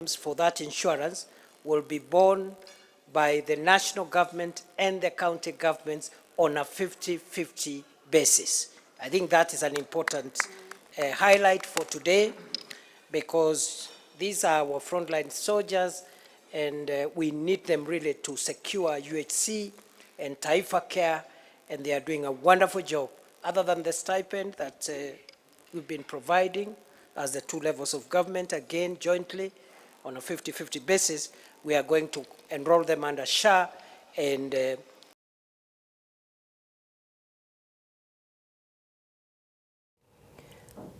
For that insurance will be borne by the national government and the county governments on a 50-50 basis. I think that is an important highlight for today because these are our frontline soldiers and we need them really to secure UHC and Taifa Care and they are doing a wonderful job. Other than the stipend that we've been providing as the two levels of government, again jointly on a 50-50 basis, we are going to enroll them under SHA and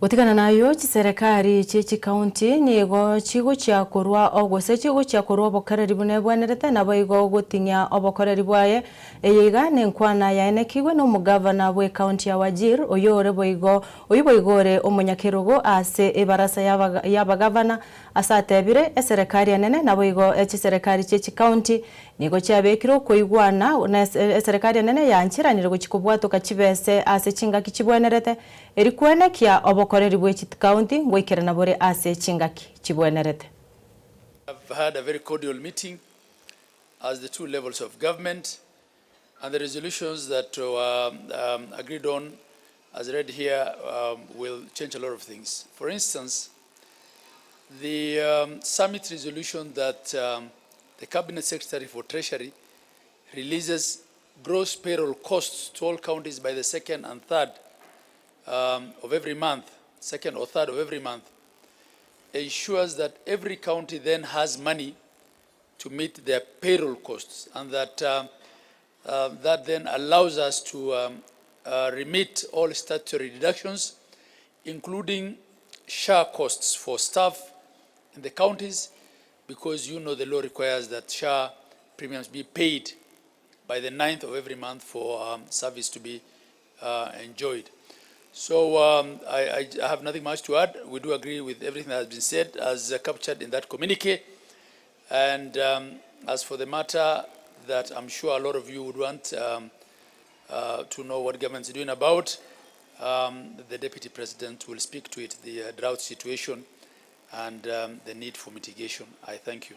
Gotigana nayio, chiserekari chie chikaunti nigo chigochia korwa gose chigochia korwa obokereri buna ebwenerete naboigo goting'ia obokoreri bwaye. Eye iga nenkwana yaenekigwe nomogavana bw'ekaunti ya Wajir oyore boigo oyio boigo ore omonyakerogo ase ebarasa y'abagavana ase atebire eserekari enene naboigo chiserekari chie chikaunti Nigo chiabekire okoigwana, na eserekari enene yancheranire gochia kobwatoka chibese ase chingaki chibwenerete, eri kwenekia obokoreri bwe chikaunti ngoikerana bore ase chingaki chibwenerete. Have had a very cordial meeting as the two levels of government and the resolutions that were agreed on as read here will change a lot of things. For instance, the summit resolution that the Cabinet Secretary for Treasury releases gross payroll costs to all counties by the second and third of every month, second or third of every month, ensures that every county then has money to meet their payroll costs, and that that then allows us to remit all statutory deductions, including SHA costs for staff in the counties, because you know the law requires that SHA premiums be paid by the 9th of every month for service to be enjoyed. So I have nothing much to add. We do agree with everything that has been said as captured in that communique. And as for the matter that I'm sure a lot of you would want to know what government is doing about, the Deputy President will speak to it, the drought situation and the need for mitigation. I thank you.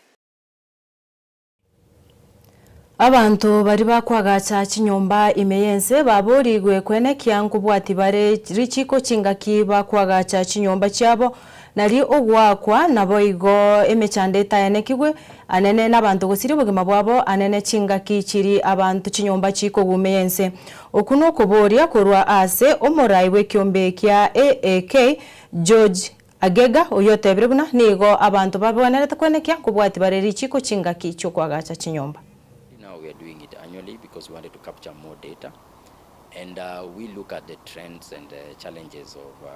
Abanto baria bakoagacha chinyomba ime y'ense baboorigwe kwenekia nkobwati bare richiko chingaki bakoagacha chinyomba chiabo, nario ogoakwa naboigo emechando etaenekigwe anene nabanto gosiria obogima bwabo anene chingaki chiri abanto chinyomba chikoguma y'ense. Okwo nokoboria korwa ase omorai bw'ekiombe kia AAK George Agega oyio otebire buna nigo abanto babwenerete kwenekia nkobwati bare richiko chingaki chiokoagacha chinyomba. Now we are doing it annually because we wanted to capture more data and we look at the trends and the challenges of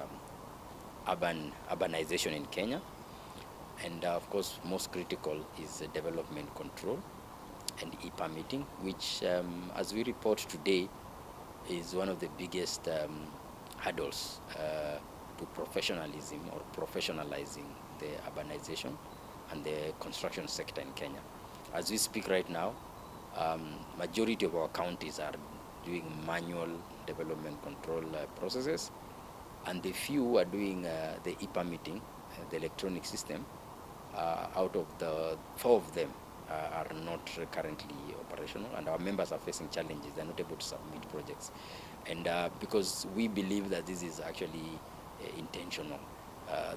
urban urbanization in Kenya and of course most critical is development control and e-permitting which as we report today is one of the biggest hurdles to professionalism or professionalizing the urbanization and the construction sector in Kenya. As we speak right now, majority of our counties are doing manual development control processes, and the few who are doing the e-permitting, the electronic system, out of the 4 of them are not currently operational, and our members are facing challenges. They're not able to submit projects. And because we believe that this is actually intentional,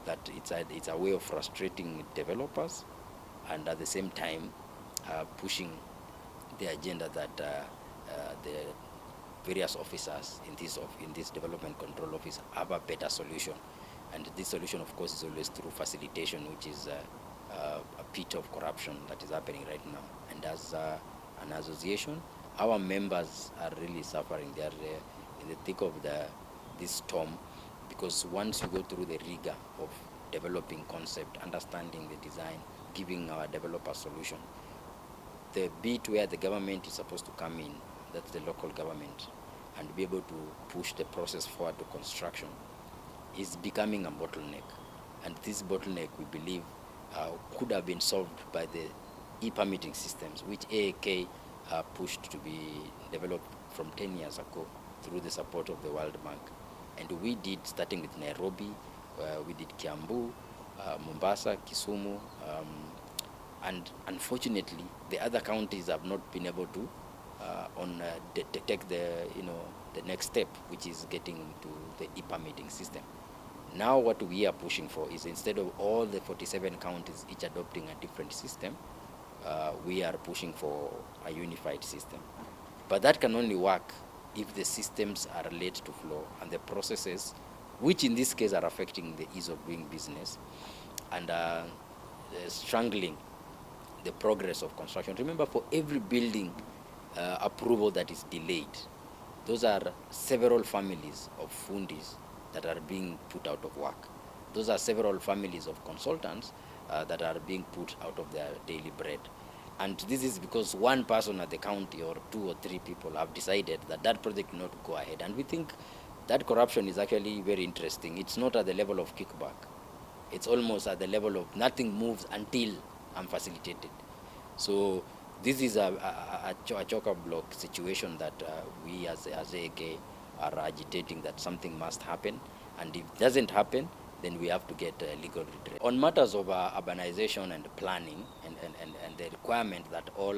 that it's a way of frustrating developers and at the same time pushing the agenda that the various officers in this development control office have a better solution. And this solution, of course, is always through facilitation, which is a pit of corruption that is happening right now. And as an association, our members are really suffering. They are in the thick of this storm, because once you go through the rigor of developing concept, understanding the design, giving our developer solution, the bit where the government is supposed to come in, that's the local government, and be able to push the process forward to construction, is becoming a bottleneck. And this bottleneck, we believe, could have been solved by the e-permitting systems, which AAK pushed to be developed from 10 years ago through the support of the World Bank. And we did, starting with Nairobi, we did Kiambu, Mombasa, Kisumu, um, and unfortunately the other counties have not been able to on take the, you know, the next step which is getting to the e-permitting system. Now what we are pushing for is instead of all the 47 counties each adopting a different system, we are pushing for a unified system. But that can only work if the systems are laid to flow and the processes, which in this case are affecting the ease of doing business and strangling the progress of construction. Remember, for every building approval that is delayed, those are several families of fundis that are being put out of work. Those are several families of consultants that are being put out of their daily bread. And this is because one person at the county or two or three people have decided that that project will not go ahead. And we think that corruption is actually very interesting. It's not at the level of kickback. It's almost at the level of nothing moves until I'm facilitated. So this is a, a, a, a chock-a-block situation that we as AAK are agitating that something must happen. And if it doesn't happen, then we have to get legal redress. On matters of urbanization and planning and the requirement that all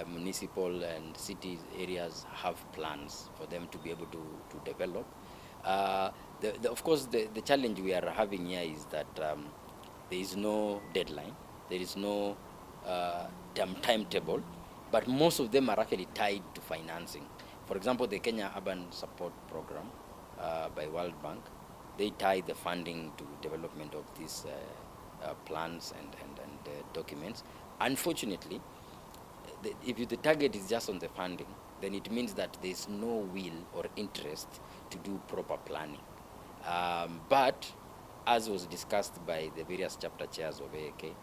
municipal and city areas have plans for them to be able to develop. Of course, the challenge we are having here is that there is no deadline, there is no timetable, but most of them are actually tied to financing. For example, the Kenya Urban Support Program by World Bank, they tie the funding to development of these plans and documents. Unfortunately, if the target is just on the funding, then it means that there's no will or interest to do proper planning. But as was discussed by the various chapter chairs of AAK,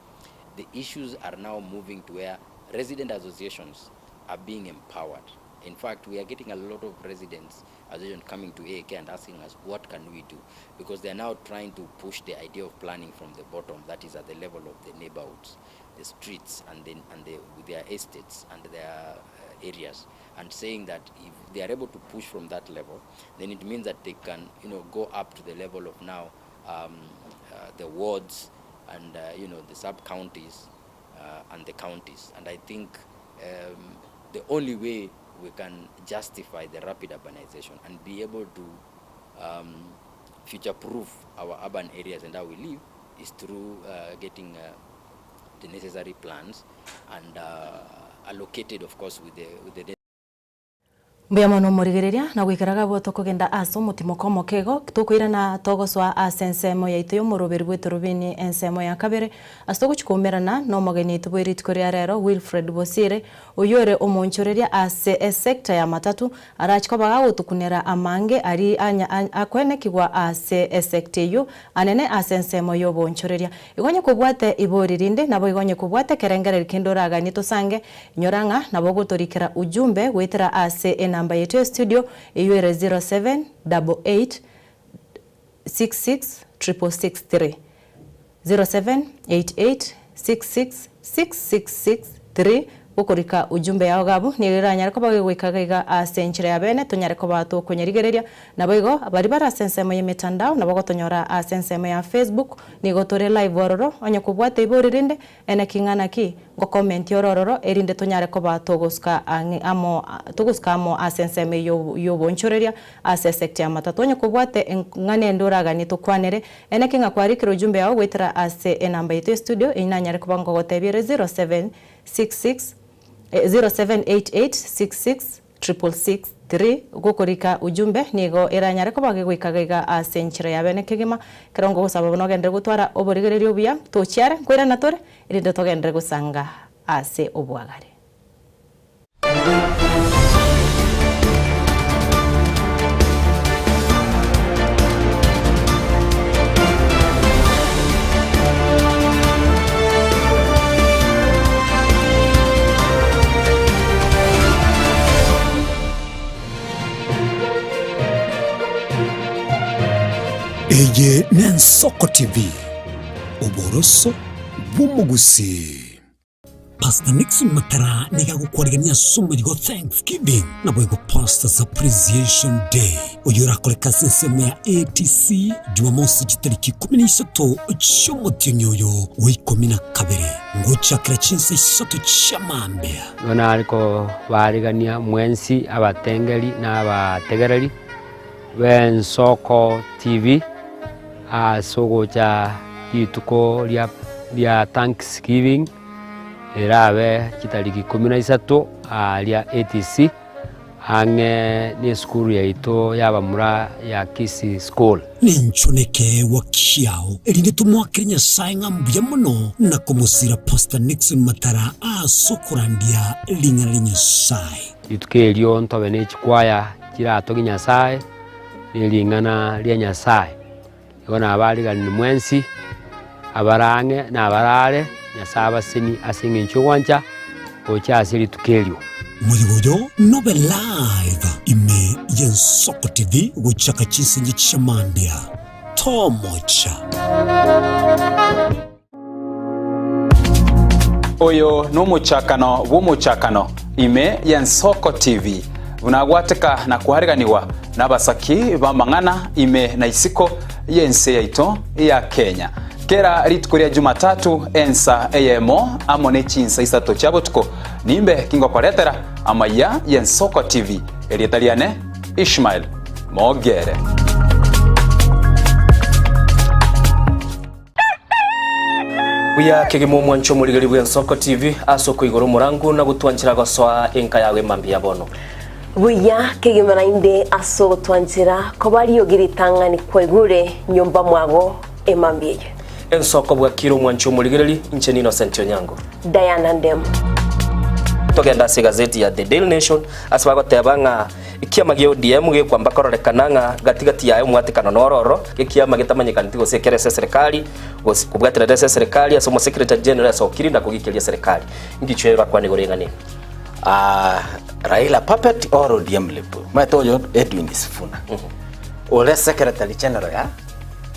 the issues are now moving to where resident associations are being empowered. In fact, we are getting a lot of residents associations coming to AAK and asking us, what can we do? Because they are now trying to push the idea of planning from the bottom, that is at the level of the neighborhoods, the streets, and then and the, their estates and their areas, and saying that if they are able to push from that level, then it means that they can, go up to the level of now the wards and the sub-counties and the counties. And I think the only way we can justify the rapid urbanization and be able to future-proof our urban areas and how we live is through getting the necessary plans and allocated, of course, with the Mbuya mono omorigereria na goikera gabwo tokogenda ase omotimoko omoke igo, tokoirana togosoa ase ensemo yaito y'omoroberi bw'etorobini ensemo ya kabere, ase togochia koumerana na omogeni oito bwe rituko ria rero Wilfred Bosire, oyio ore omoonchoreria ase esector ya matatu, arache koba gagotukunera amange aria anya akwenekigwa ase esector eyio anene ase ensemo y'oboonchoreria. Igo onye kobwate ibori rinde, naboigo onye kobwate ekerengererio kende oraganie tosange, Inyora ng'a nabo ogotorikera ujumbe goetera ase enamba yaito ya studio eyio ere 0788 66 666 3, 0788 66 6663, gokorika ujumbe yao iga abwo nigo eranyare koba gegoika iga iga ase enchera ya bene tonyare koba tokonyerigereria. Naboigo baria bare ase ensemo y'emetandao nabo gotonyora ase ensemo ya Facebook nigo tore live ororo onye kobwate ibori rinde Ene king'ana ki ngokomentia ore ororo, erinde tonyare koba togosuka ang'e amo togosuka amo ase ensemo eyio y'oboonchoreria ase esecti y'amatato. Onye kobwate eng'ana ende oraganie tokwanere, ene ki ng'a kwarikire ujumbe yao goetera ase enamba yaito ya studio, eyio nanyare koba ngogotebia ere 0766 0788 66 6663 Gokorika ujumbe nigo eranyare koba gegoika iga ase enchera ya bene kegima. Ekero ngogosaba buna ogenderere gotwara oborigereria obuya, tochiare, nkoirana tore, erinde togenderere gosanga ase obwagare. Eye n'Ensoko TV, oboroso bw'omogusii. Pastor Nixon Matara nigo agokwarigania ase omorigo Thanksgiving naboigo Pastors Appreciation Day oyio orakoreke ase ensemo ya ATC Jumamosi chitariki 13 chi'omotienyi oyo o ikomi na kabere ngochakera chinsa isato chia mambia. Igo nare kobaarigania mwensi abatengeri na abategereri b'Ensoko TV ase ogocha rituko ria ria Thanksgiving erabe chitariki ikomi na isato aaria ATC ang'e na esukuru yaito y'abamura ya Kisii School. Ninchwo nekeegwa kiao, erinde tomoakere Nyasae ng'a mbuya mono na komosira Pastor Nixon Matara ase okorandia ring'ana ria Nyasae. Rituko erio ntobe ne chikwaya chiratogie Nyasae, ne ring'ana ria Nyasae. Igo nabariganire mwensi, abare ang'e na abare aare, Nyasae abasenie ase engencho y'ogwancha gocha ase rituko erio. Omoyega oyo nobe live ime y'Ensoko TV gochaka chinsinyo chia mambia. Tomocha. Oyo nomochakano bw'omochakano ime y'Ensoko TV, buna agwateka na koariganigwa nabasaki b'amang'ana ime na isiko y'ense yaito ya Kenya. Kera rituko ria Jumatatu ensa eyemo amo ne chinsa isato chia botuko nimbe kingokoretera amaiya y'Ensoko TV. Erieta riane Ishmael Mogere. Buya kegima omwancho omorigeri bw'Ensoko TV ase okoigora omorango na gotwanchera gosoa enka yago emambia ya bono. Buya kegima naende ase ogotwanchera koba riogi ritang'ani kwaigure nyomba mwago emambia eye. Ensoko bwakire omwancho omorigereri, inche n'Innocent Onyango. Diana Ndemo. Togende ase egazeti ya The Daily Nation ase bagoteba ng'a Ekiama gia ODM gekwamba kororekana ng'a gati gati yaye omwatekano noro oro, ekiama getamanyekaneti gose ekere ase eserekari, gose kobwaterera ase eserekari ase omosecretary general asokiri na kogikeria eserekari. Ngichwe orakwane igoro eng'ana eye? Ah, Raila puppet or ODM lip. Omanyete oyo Edwin Sifuna. Ore secretary general ya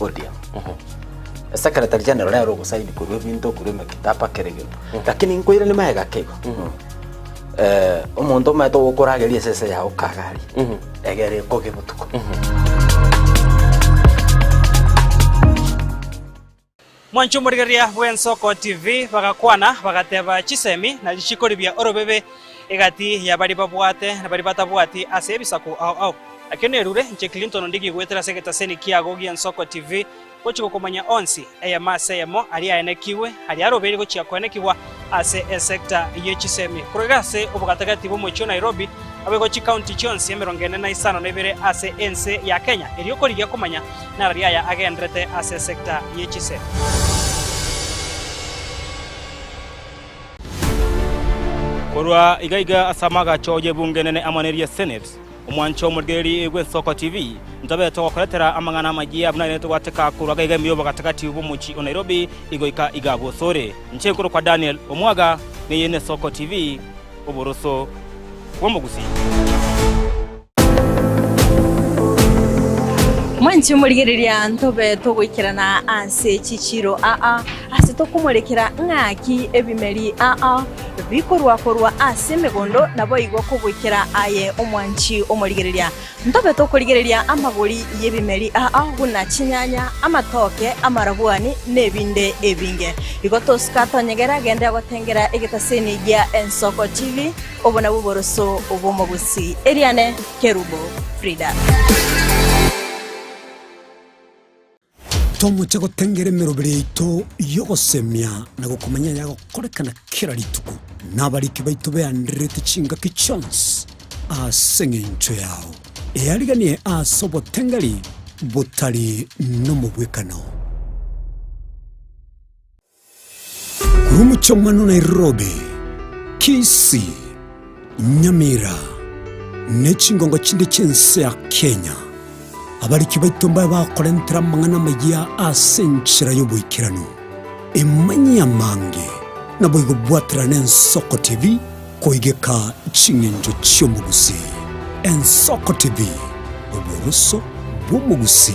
ODM. Secretary general nere ogosaini korwa ebinto korwa emekitaba kera egento. Lakini nkoiranie magega keigo. Omonto omanyete ogokorageria esese yao kagari, egere ekoge botuko. Mwanche omorigereria bw'Ensoko TV bagakwana bagateba chisemi na richiko ribia orobebe egati ya baria babwate na baria batabwati ase ebisaku ao ao. Nakio nerure inche Clinton Ondigi goetera ase egetaseni kiago gi'Ensoko TV Gochia gokomanya onsi, eyemo ase eyemo, aria aenekigwe, aria arobeire gochia koenekigwa ase esecta ye chisemi. Korwa iga ase obogatagati bw'omochie o Nairobi, naboigo chikaunti chionsi emerongo ene na isano na ibere ase ense ya Kenya, erio korigia komanya narari aya agenderete ase esecta ye chisemi. Korwa iga iga ase amagacho y'ebunge enene amo neria Senate, Omwancho omorigereria bw'Ensoko TV, ntobe togokoretera amang'ana amayia buna ere togwateka korwa gaiga ime y'obogatagati bw'omochie o Nairobi igoika iga bw'osore. Inche nkorokwa Daniel Omwaga, neye n'Esoko TV, oboroso bw'omogusii. Mwanche omorigereria ntobe togoikerana ase chichiiro aa, ase tokomorekera ng'aki ebimeri aa bikorwa korwa ase emegondo, naboigo kogoikera aye omwanchi omorigereria. Ntobe tokorigereria amagori y'ebimeri aa buna chinyanya, amatoke, amarabwani, na ebinde ebinge. Igo tosuka tonyegera genda gotengera egetaseni gia Ensoko TV, obo nabwo oboroso bw'omogusii. Eriane Kerubo Frida. Tomoche gotengera emeroberi yaito y'ogosemia na gokomanya ayagokorekana kera rituko, na abariki baito beandererete chingaki chionsi ase engencho yao. Eariganie ase obotengeri botari nomobwekano. Korwa omochie Nairobi, Kisii, Nyamira, ne chingongo chinde chi'ense ya Kenya, abariki baito mbabe bakorentera amang'ana amayia ase enchera y'oboikeranu. Emanyie amange, naboigo bwaterane Ensoko TV koigeka ching'encho chi'omogusii. Ensoko TV, oboroso bw'omogusii.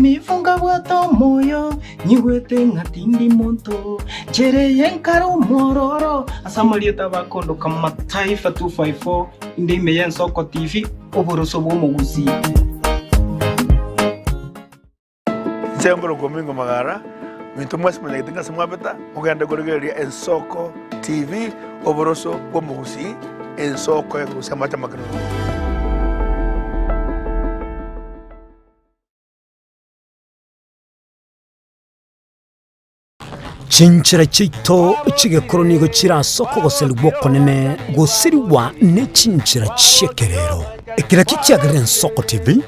Amaumivu nkabwata omoyo, nyigwete ng'a tindi monto, nchera eye nkare omwororo. Ase amarieta abakondoka Mataifa 254, inde ime y'Ensoko TV, oboroso bw'omogusii. Inche nkorokwa Omingo Magara, minto mwensi monyagete ng'a ase mwabeta, mogende korigereria Ensoko TV, oboroso bw'omogusii, ensoko ekorusia amache amakenunu. Chinchera chiaito chi'egekoro nigo chire ase okogoserigwa okonene gosirigwa ne chinchera chi'ekerero. Ekero kiagerire Ensoko TV,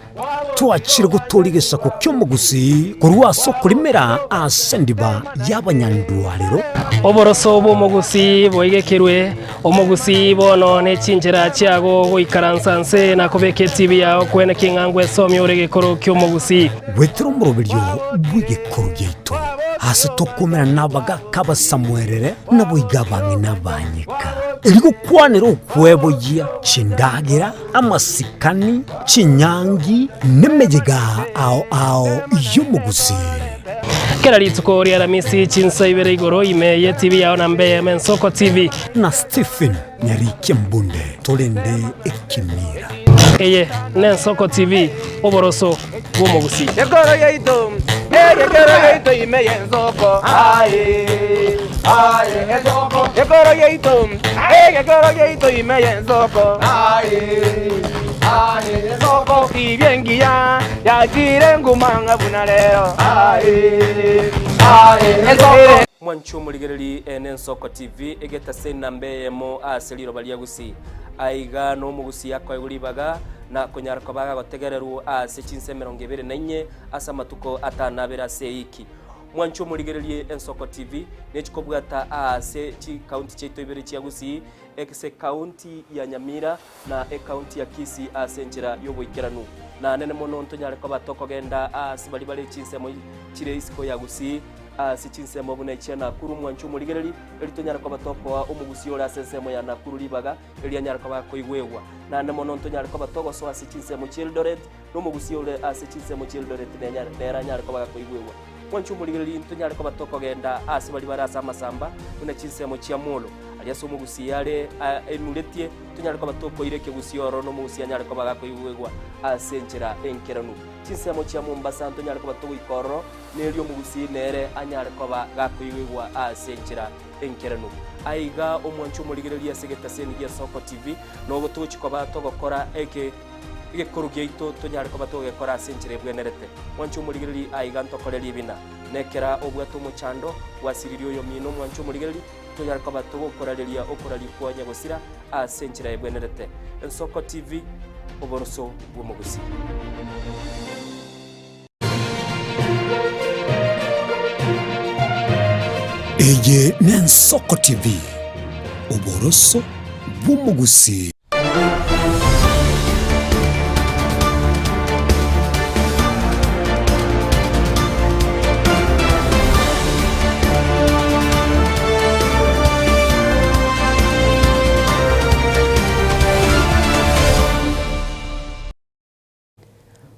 twachire gotooria egesaku ki'omogusii korwa ase okorimera ase endiba y'abanyandwarero. Oboroso bw'omogusii boigekerwe, omogusii bono ne chinchera chiago goikaransa nse na kobeka etibi yao kwene king'a ngwesomia ore egekoro ki'omogusii. Goetera omoroberio bw'egekoro giaito, aase tokoumera nabagaaka abasamuerere, naboigo abang'ina abanyeka, erio gokwanera okweboyia chindagera, amasikani, chinyangi, nemeyega ao ao y'omogusii. Kera rituko ria Aramisi chinsa ibere igoro ime ye TV yao na mbe eyemo Ensoko TV. Na Stephen Nyarikia Mbunde torende ekemira. Eye n'Ensoko TV, oboroso bw'omogusii. Ekoro yaito, egekero yaito ime y'ensoko, aye, aye, ensoko. Ekoro yaito, egekero yaito ime y'ensoko, aye, aye, ensoko. Tibia engiya yachire nguma ng'a buna rero, aye, aye, ensoko. Mwanche omorigererie n'Ensoko TV, egetase enamba eyemo ase riroba ria Gusii. Aiga nomogusii akoegwa ribaga na konyara koba agotegererwa ase chinsa 24 ase amatuko atan'abere ase eiki. Mwanche omorigererie Ensoko TV nechikobwata aase chikaunti chiaito ibere chia Gusii, ase ekaunti ya Nyamira na ekaunti ya Kisii ase enchera y'oboikeranu. Na nene mono ntonyare koba tokogenda aase baria bare chinsemo chire isiko ya Gusii ase chinsemo buna echia Nakuru. Mwanche omorigererie eri tonyare koba tokoa omogusii ore ase ensemo ya Nakuru ribaga erio anyare koba akoigwegwa. Naende mono ntonyare koba togosoa ase chinsemo chi'Eldoret, na omogusii ore ase chinsemo chi'Eldoret nere anyare koba gakoigwegwa. Mwanche omorigereria ntonyare koba tokogenda aase baria bare ase amasamba, buna chinsemo chia Molo, aria ase omogusii are enuretie, tonyare koba tokoira ekegusii ororo na omogusii anyare koba gakoigwegwa ase enchera enkeranu. Chinsemo chia Mombasa ntonyare koba togoika ororo, na erio omogusii nere anyare koba gakoigwegwa ase enchera enkeranu. Aiga omwanche omorigereria ase egetaseni gia Soko TV, nogo togochia koba togokora eke egekoro giaito tonyare koba togegekora ase enchera ebwenerete. Mwanche omorigereria aiga ntokore ribina. Nekera obwate omochando, gwasiririe oyomino omwanche omorigereria, tonyare koba togokorareria okoraria kwa nyagosira ase enchera ebwenerete. Ensoko TV, oboroso bw'omogusii. Eye n'Ensoko TV, oboroso bw'omogusii.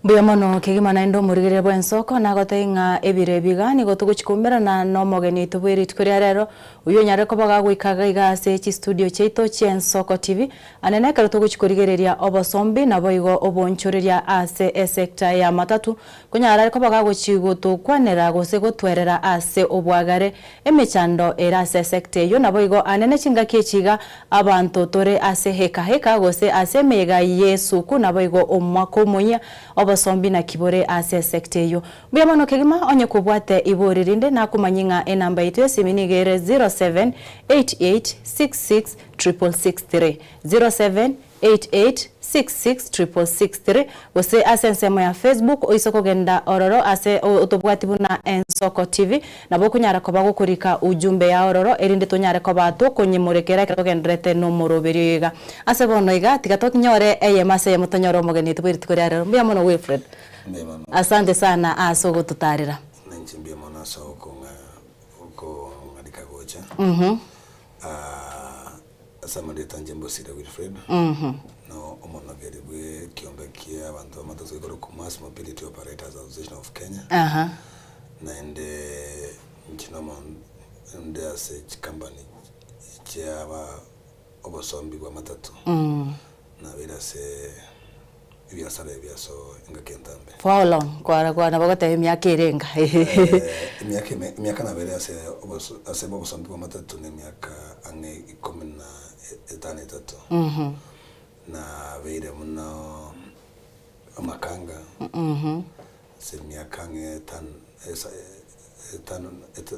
Mbuya mono kegima naende omorigereria bw'ensoko nagotebia ng'a ebiro ebi iga nigo togochia koumerana nomogeni oito bwe rituko ria rero, oyio onyare koba gagoika iga iga ase chistudio chiaito chi'Ensoko TV, ande nekero togochia korigereria obosombi naboigo oboonchoreria ase esector ya matatu, konyara are koba gagochia gotokwanera gose gotwerera ase obwagare emechando ere ase esector eyio naboigo ande ne chingaki echi iga Abanto tore ase heka heka gose ase emeyega y'esuku naboigo omwaka omoyia, obosombi naki bore ase esecta eyio. Mbuya mono kegima onye kobwate ibori rinde nakomanyie ng'a enamba yaito y'esimi nigo ere 0788666663, 0788666663, Gose ase ensemo ya Facebook oise kogenda ororo ase otobwati buna Ensoko TV, nabo okonyara koba gokorika ujumbe yao ororo erinde tonyare koba tokonyemorekera ekero togendererete nomoroberio oyo iga. Ase bono iga tiga tonyore eyemo ase eyemo tonyore omogeni oito bwe rituko ria rero. Mbuya mono Wilfred. Mbuya mono. Asante sana ase ogototarera. Nainche mbuya mono ase okong'a okong'arika gocha. Ase amarieta inche Mbosire Wilfred. Na. no omonogeri bwa ekiombe kia abanto b'amataso gekorokwa Mass Mobility Operators Association of Kenya. Aha. Naende inche nomo nde ase chikampani chiaba obosombi bw'amatato. Nabeire ase ebiasara ebi ase engaki entambe. For how long? Kwara kwa nabo goteba emiaka ere enga. Emiaka eme emiaka nabeire ase oboso ase obosombi bw'amatato na emiaka ang'e ikomi na etano etato. Nabeire buna amakanga ase emiaka ang'e etano esa etano eta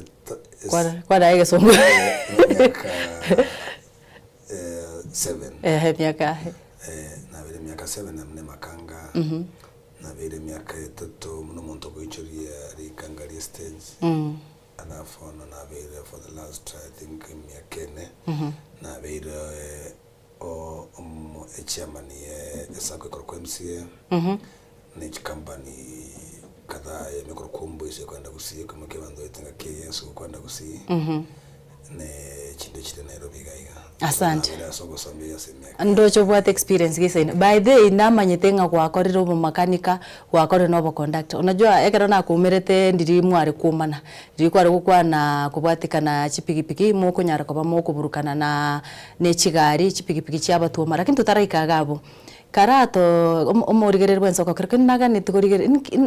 eta Kwara kwara egesongo. Emiaka seven. Ehe emiaka. Nabeire emiaka seven amo na emakanga, nabeire emiaka etato buna omonto ogoichoria rikanga ria stage, alafu bono nabeire for the last I think emiaka ene, nabeire omo echairman ye esacco ekorokwa MCA, ne chikampani kadhaa eyemo ekorokwa Omboiso ekoenda Gusii, ekoimokia abanto baete ngaki eye ense gokwenda Gusii, ne chinde chire Nairobi iga iga. Asante. Nabere ase ogosomia ase emiaka. Ndoche obwate experience gesaine. By the way namanyete ng'a gwakorire obomakanika, gwakorire na oboconductor. Unajua ekero nakoumerete ndiri mware kwomana, riria kware gokwana kobwatikana chipigipigi mokonyara koba mokoburukana na ne chigari, chipigipigi chia abatwoma lakini totaraika iga abwo. Karato omo omorigereria bwensi okokera keri naganeti korigereria inki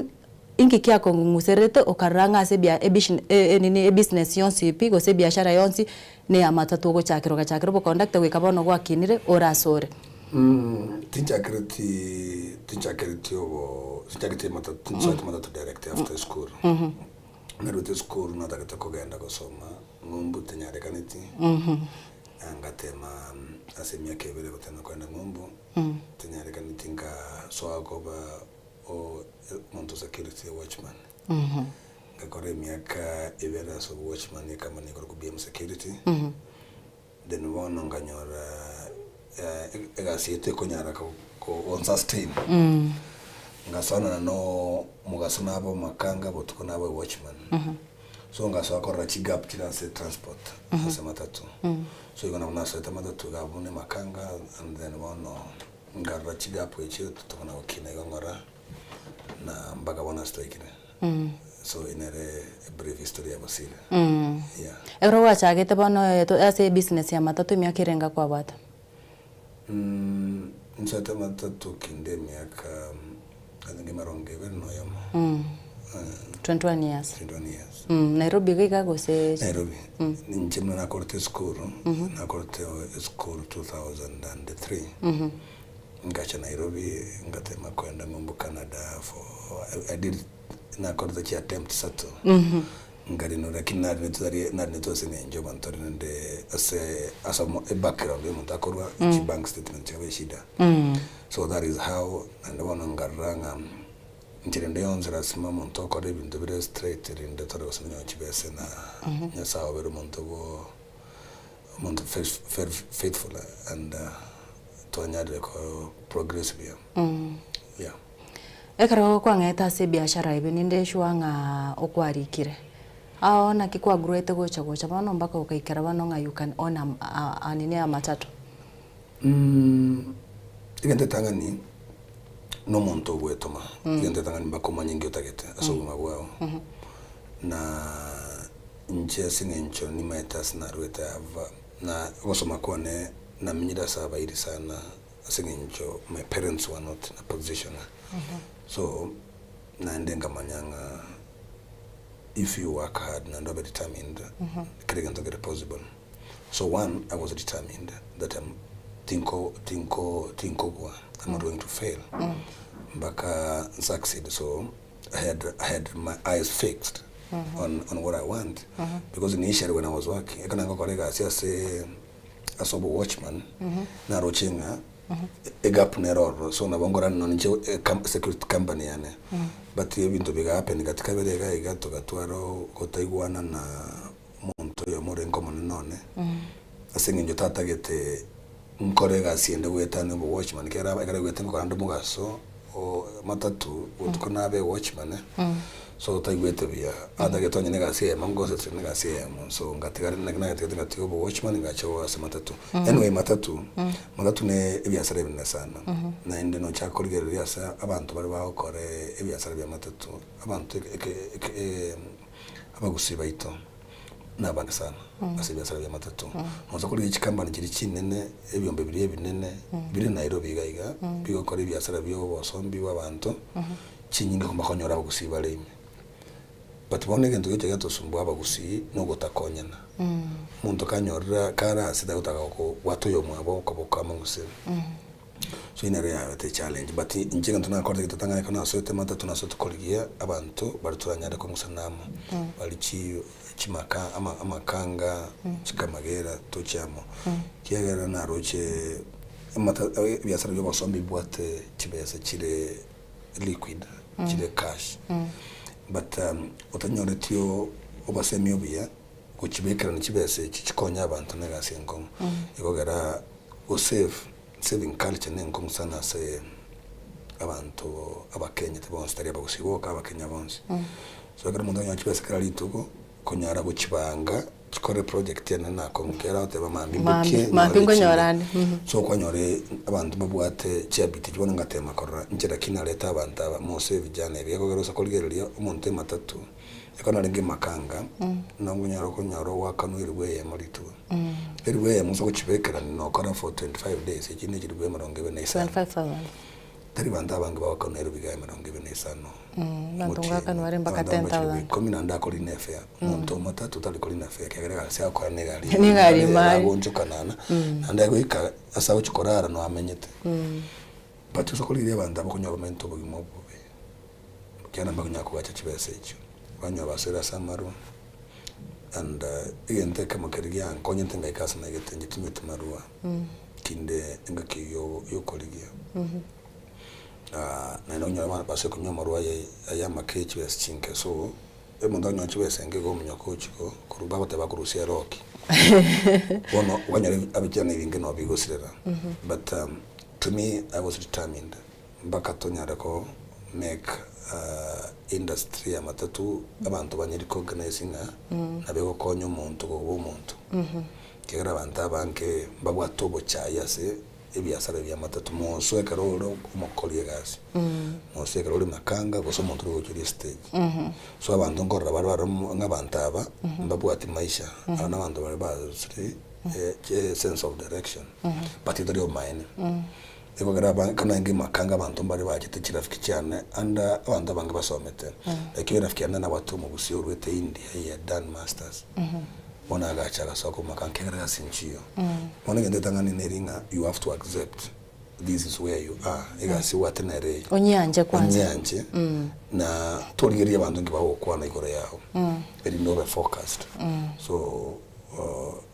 inki kiakong'usererete okarora ng'a ase ebia ebishne enini ebusiness yonsi pi gose ebiashara yonsi na ey'amatatu ogochakera ogachakera oboconductor goika bono gwakinire ore ase ore. Tinchakereti tinchakereti obo tinchakereti matatu tinchakereti matatu direct after school. Narwete esukuru natagete kogenda gosoma ng'umbu tinyarekaneti, ngatema ase emiaka ebere gotema kogenda ng'umbu, tinyarekaneti nkasoa koba o omonto security watchman. Ngakora emiaka ebere ase obowatchman ecompany ekorokwa BM Security, then bono nkanyora egasi eye tekonyara ko sustain, ngasoanana na omogaso naba omakanga botuko naba ewatchman, so ngasoa korora chigap chire ase transport ase matatu. So igo nabo nasoete matatu iga abwo buna emakanga and then bono nkarora chigap echio tokona gokina igo ng'ora na mpaka bono ase twaikire. So nere brief history ya Bosire. Yeah. Ekero gwachagete bono ase ebusiness ya matatu emiaka erenga kwabwate? Nsoete matatu kinde emiaka I think emerongo ebere na oyomo. 21 years. 21 years. Nairobi iga iga gose? Nairobi. Inche buna nakorete esukuru, nakorete esukuru 2003. Ngacha Nairobi ngatema koenda ng'umbu Canada for I did nakorete chi attempt isato. Nkarinora lakini narinetwe narinetwe ase eng'encho abanto rende ase ase omo ebackground ya omonto akorwa chi bank statement chikaba eshida. So that is how naende bono nkarora ng'a inche rende yonsi lasima omonto okore ebinto bire straight rinde tore gose nonye chibese na Nyasaye obere omonto bwo omonto very faithful and twanyarire ko progress buya. Yeah. Ekero kwang'ete ase ebiashara ebe ninde sure ng'a okwarikire, ao naki kwagroete gocha gocha bono mpaka ogaikera bono ng'a you can own a nini a matatu? Egento etang'ani na omonto ogwetoma, egento etang'ani mpaka omanye nki otagete ase obogima bwao, na inche ase eng'encho nimaete ase narwete ava, na ogosoma kwane namenyire ase abairi sana ase eng'encho my parents were not in a position, so naende nkamanya ng'a if you work hard naende obe determined, kera egento kere possible. So one, I was determined that I'm tinko tinko tinkogwa, I'm not going to fail mpaka nsucceed. So I had my eyes fixed on what I want because initially when I was working, ekero nagokora egasi ase obo watchman, naroche ng'a egap nere ororo, so nabo nkora nonye inche security company yane, but ebinto biga happen katika bere iga iga togatwara gotaigwana na omonto oyomo orenge omonene one ase eng'encho tatagete nkore egasi ende goetania obo watchman, ekero ekero aigwete nkokora nde omogaso. o matatu botuko nabe watchman so taigwete buya atagete onye na egasi eyemo ngosetie na egasi eyemo so ngatigara naki nagetigete ngatiga obo watchman ngacha ase matatu. Anyway matatu, matatu na ebiasara ebinene sana naende nochaka korigereria ase abanto baria bagokora ebiasara bia matatu abanto eke eke abagusii baito. Nabange sana ase ebiasara bia matatu. Nonsa korigia chikambani chiria chinene, ebiombe biria ebinene bire Nairobi iga iga, bigokora ebiasara bia obosombi bwa abanto, chinyinge kombakonyora abagusii bare ime. But bono egento gecha giatosumbua abagusii na ogotakonyana. Omonto kanyorire kare ase tagotaka kobwata oyomwabo okoboko amo gose. So eyio nero yabete echallenge but inche egento nakorete getatang'ani ekero nasoete matatu nasoete korigia abanto baria toranyare kong'usana amo, baria chi chimaka ama amakanga, chikamagera toche amo. Ekiagera naroche amata ebiasara bia obosombi bibwate chibesa chire liquid, chire cash but otanyoreti obosemi obuya gochibekerania chibesa echi chikonye abanto na egasi enkong'u, ekogera gosave. Saving culture nenkong'u sana ase abanto abakenya tari bonsi tari abagusii boka abakenya bonsi. So ekero omonto anyora chibesa kera rituko, konyara gochibanga chikore project enene nakong'u kera agoteba mambia Mambia mbokie mambia nyore nkonyora chinde. ande mhm. So kwanyora abanto mbabwate chihabit echio bono ngatema korora inche lakini narete abanto aba mose vijana ebi ekogera ase korigereria omonto ematatu, ekero narenge emakanga, nongonyara okonyora ogoakanwa eribu eyemo rituko. Eribu eyemo ase ogochibekerania nokora for 25 days, echio ne chiribu emerongo ebere na isano. 25,000. Tari banto abange bagoakanwa eribu iga emerongo ebere na isano. Abanto Omotienyi. ngoakanwa are mpaka Abanto bambe chiribu 10,000. ikomi naende akorina efare. Omonto omotato tari korina efare ekiagera egasi agokora na egari Na egari ime are. agoonchokanana, naende agoika ase agochia korara noo amenyete. But ase okorigereria abanto aba okonyora bamenyete obogima obobe, ekiagera mbakonyara kogacha chibesa echio, banyora basoire ase amarwa. And egento ekemo keria giankonyete ngaika ase naigete inche tinyweti marwa, kinde engaki eywo yokorigia. Naende onyore abana base konywa amarwa aya aya amake chibesa chinke so, omonto akonyora chibesa enke igo omonyoka ochia ko korwa bagoteba akorusia eroki. Bono okonyora ebichana ebinge nabo bigosirera but to me I was determined mpaka tonyare ko make industry ya matatu abanto banye recognize ng'a nabo egokonya omonto koba omonto. Ekiagera abanto abange mbabwate obochai ase ebiasara bia matatu moso ekero ore omokori egasi, moso ekero ore makanga gose omonto ore gochia estage. So abanto nkorora bare bare ng'a abanto aba mbabwati maisha, aba na abanto baria barosire sense of direction but tari obomaene. Ekogera aba ekero naenge makanga abanto mbare bachete chirafiki chiane ande abanto abange basomete, lakini erafiki yane nabwate omogusii orwete India he had done masters, bono agacha agasoa korwa makanga ekiagera egasi nchiyo. Bono egento getang'ani neri ng'a you have to accept this is where you are, egasi obwate nere eye. Onyianche kwanza. Onyianche, na torigereria abanto nki bagokwana igoro yao, erinde obe focused. So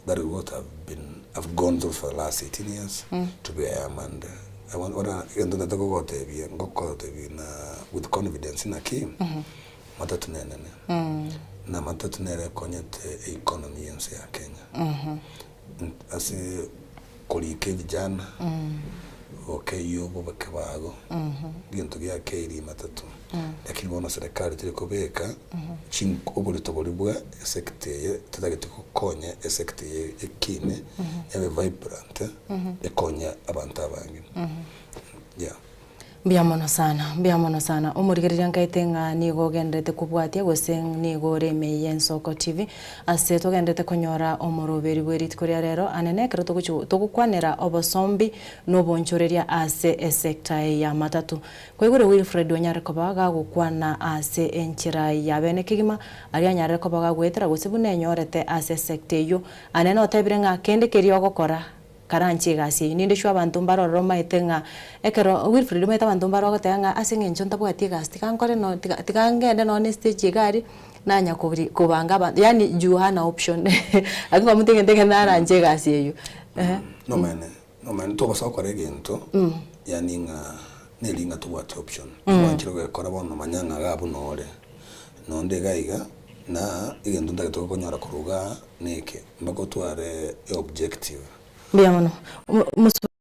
that is what I've been I've gone through for the last 18 years to be where I am and I want ora egento ntagete kogotebia ngokotebia na with confidence naki matatu nenene na matatu nere ekonyete economy yense ya Kenya ase korika evijana gokeyia obobe bago egento giakeiri matatu lakini bono serikali teri kobeka oborito boria bwa esector eye totagete gokonya esector eye ekine ebe vibrant ekonye abanto abange yeah. Mbuya mono sana, mbuya mono sana. Omorigereria nkaete ng'a nigo ogenderete kobwatia gose nigo ore ime y'Ensoko TV ase togenderete konyora omoroberi bwe rituko ria rero anene ekero togochi togokwanera obosombi na obonchoreria ase esector ya matatu. Kwaigure Wilfred onyare koba gagokwana ase enchera ya bene kegima aria anyarire koba gagoetera gose buna enyorete ase esector eyio. Anene otebire ng'a kende keria ogokora Karanche egasi eyio. Ninde sure abanto mbare ororo omanyete ng'a ekero Wilfred omanyete abanto mbare ogoteba ng'a ase eng'encho ntabwati egasi tiga nkore no tiga tiga ngende nonye na estage iga aria, nanya kori kobanga abanto yaani juu hana option lakini kwamotebi egento ekio naranche egasi eyio eeh. Nomanyene, nomanyene togosa gokora egento yaani ng'a neri ng'a tobwati option. Gwanchire gokora bono manya ng'a iga abwo nore, nonde iga iga, na egento ntagete gokonyora korwa igaa. Neke, mpaka otware e objective. Mbuya mono.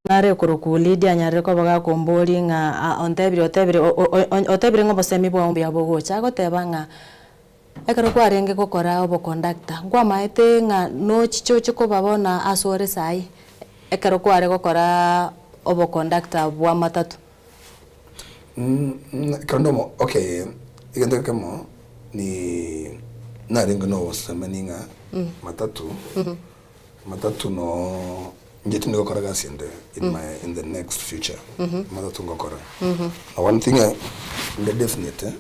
Nare okorokwa Lydia anyarire koba gakomboria ng'a ontebirie otebire otebire ng'a obosemi bwao mbuya bogocha, agoteba ng'a ekero kwarenge gokora oboconductor, nkwamaete ng'a nochiche oche koba bono ase ore saii, ekero kware gokora oboconductor bwa matatu? Ekero nde omo okay, egento ekemo ni narenge na obosemani ng'a matatu. Matatu noo inche tindi gokora gasi ende in my in the next future matatu ngokora na one thing inde definite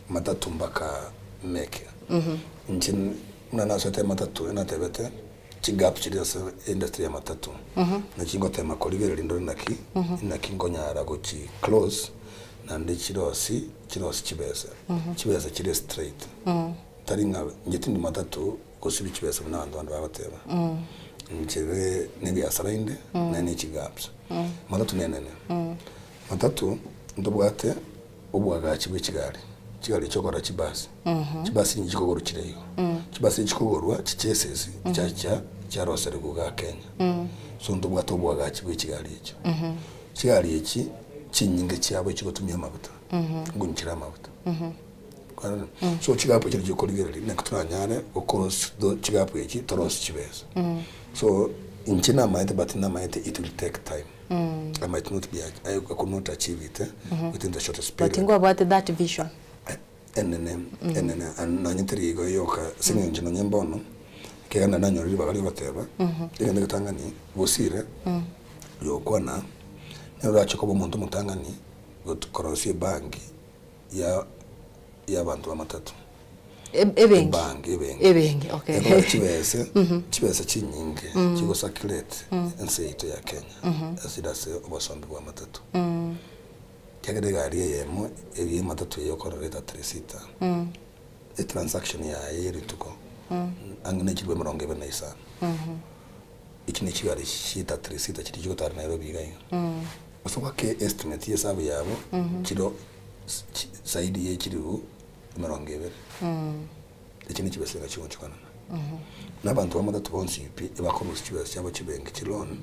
matatu mpaka meke inche buna nasoete matatu natebete chigap chiria ase industry ya matatu nachi ngotema korigereria ndore naki naki nkonyara gochi close naende chirosi chirosi chibesa chibesa chire straight tari ng'a inche tindi matatu Gosibia chibesa buna abanto bande bagoteba, nchire nebiasara inde, naende ne chigaps. Matatu nenene. Matatu ntobwate obwagachi bwe chigari, chigari chiokora chibasi, chibasi nigo chikogorwa chire igo. Chibasi echi chikogorwa chichesesi chiacha chiaroserigwa igaa Kenya. So ntobwate obwagachi bwe chigari echio. Chigari echi chinyinge chiabo chigotumia amaguta, ngonchire amaguta. Kwarora? So chigapu echi nachio chikorigereria naki toranyare gocross tho chigapu echi torosie chibesa. So inche namaete but namaete it will take time. I might not be I could not achieve it within the shortest But period. nkwabwate that vision. Enene enene and nonye teri igo yoka ase eng'encho nonye mbono ekiagera naende nanyora ribaga rigoteba egento egetang'ani gosire yokwana nere orache koba omonto omotang'ani got korosia ebangi ya y'abanto b'amatato. Ebenki. Ebanki, ebenki. Ebenki, okay. Ekobera chibese, chibesa chinyinge chigo circulate ense yaito ya Kenya ase ase obosombi bwa amatato. Ekiagera egari eyemo eria y'amatato eye okorora eta three-seater, etransaction yaye ya rituko ang'e ne chilifu emerongo ebere na isano. Echi ne chigari chieta three-seater chiria chigotara Nairobi iga iga. Ase gwake estimate y'esabu yabo chiro zaidi ye chilifu emerongo ebere. Echi ne chibesa chingaki chigochokana. Na abanto b'amatato bonsi pi ebakorusia chibesa chiabo chibenki chiloan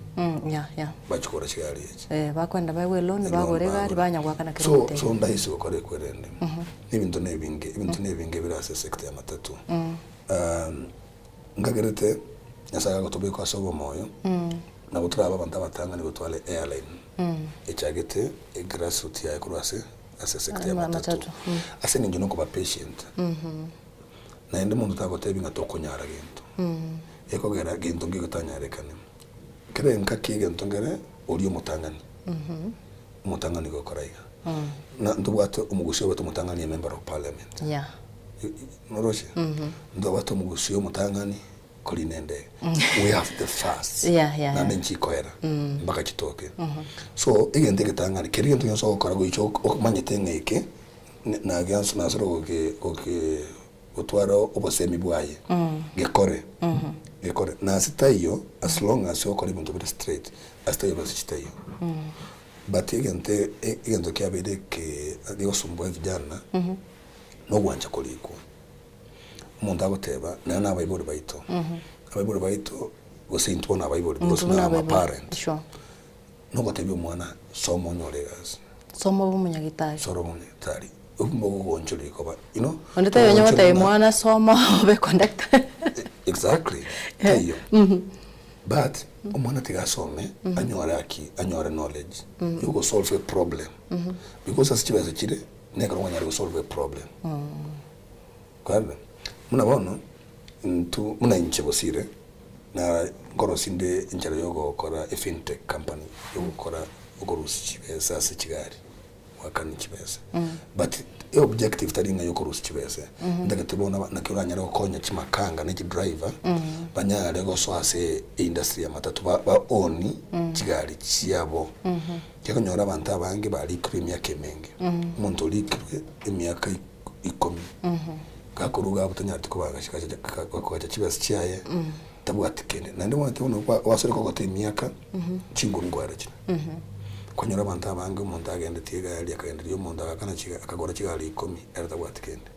bachikora chigari echi. Bakoenda baegwe eloan bagore egari banya goakana kera So omotenyi. so ndahisi gokora ekwerende. Ebinto na ebinge, ebinto na ebinge bire ase esector ya matatu. Nkagerete Nyasaye agotobeka ase obomoyo, nabo torabe abanto abatang'ani gotwara airline echagete egrassroot yaye korwa ase ase esector ya matatu. Ase eng'encho nokoba patient, naende monto tagotebi ng'a tokonyara gento, ekogera gento ngegotanyarekane. Kera engaki egento nkere oria omotang'ani, omotang'ani gokora iga. Na ntobwate omogusii obete omotang'ani emember of parliament. Noroche? Ntobwate omogusii omotang'ani korina endege. We have the first. Naende nchikoera mpaka chitoke. So egento egetang'ani, kera egento gionsi ogokora goicha omanyete ng'a eke nagiansa nasore goke goke gotwara obosemi bwaye, gekore gekore. Na ase taiyo as long as ogokora ebinto bire straight, ase taiyo base chitaiyo. But egento egento kiabeire eke gegosumbua vijana. Nogwancha korikwa. Omonto agoteba, naye na abaibori baito. Abaibori baito, gose intwe bono abaibori, because Intwe now I'm a abaibori. parent. Sure. Nogotebia omwana, soma onyore egasi. Soma obe omonyagitari. Soma obe omonyagitari. Obwo mbogogoonchoria koba, you know, Onde taiyo onye togoonchoria gotebia buna- mwana soma obe conductor. Exactly, taiyo. But, omwana tiga asome, anyore aki, anyore knowledge, yogosolve a problem. Because ase chibesa chire, Nekero kwanyare gosolve eproblem. Kwarora? Buna bono, intwe buna inche gosire, na nkorosia inde enchera ya ogokora efintech company, ya ogokora okorusia chibesa ase chigari, goakana chibesa. But eobjective tari ng'a ya okorusia chibesa, ntagete bono aba naki oranyare gokonya chimakanga na chidriver, banyare gosoa ase eindustry ya matatu ba ba own chigari chiabo. Gekonyora abanto abange barikirwe emiaka emenge, omonto orikirwe emiaka ikomi, gakorwa iga abwo tanyareti kogacha chibesa chiaye, tabwati kende. Naende omanyete bono gwasore kogota emiaka, chinguru nkoera chire. Kwanyora abanto abange omonto agendetie egari akagenderia omonto agakana akagora chigari ikomi ere tabwati kende.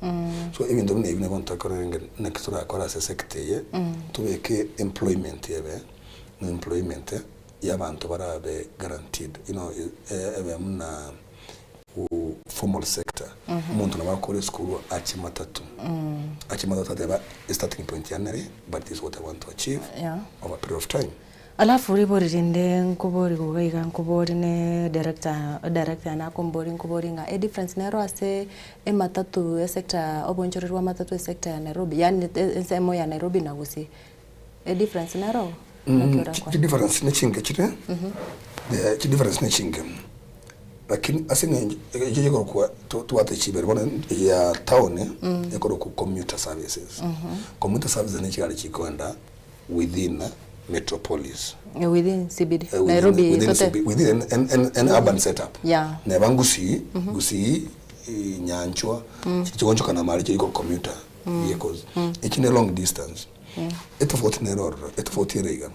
So ebinto buna ebi nabo ntokorenge naki torakore ase esector eye, tobeke employment ebe, employment. y'abanto barabe guaranteed, you know, ebe buna formal sector. Omonto nabo akore esukuru ache matatu, ache matatu ateba starting point yane ere, but this is what I want to achieve over a period of time. Alafu ribori rinde nkobori iga iga nkobori ne director, director yane akombori nkobori ng'a edifference nero ase ematatu esector oboonchoreri bwa amatatu esector ya Nairobi yaani ensemo ya Nairobi na Gusii, edifference nero? Naki orakwane? Chidifference nechinke chire, chidifference nechinke lakini ase eng'encho echio chikorokwa tobwate chibere bono eye ya town ekorokwa commuter services. Commuter services ne chigari chikoenda within metropolis. Within CBD, Within, Nairobi within, tote. CB, within an, an, an urban setup. Neba Gusii, Gusii, Nyanchwa, chigonchokana mari chiriko commuter vehicles. Echi ne long distance. Etofauti nere ororo, etofauti ere iga.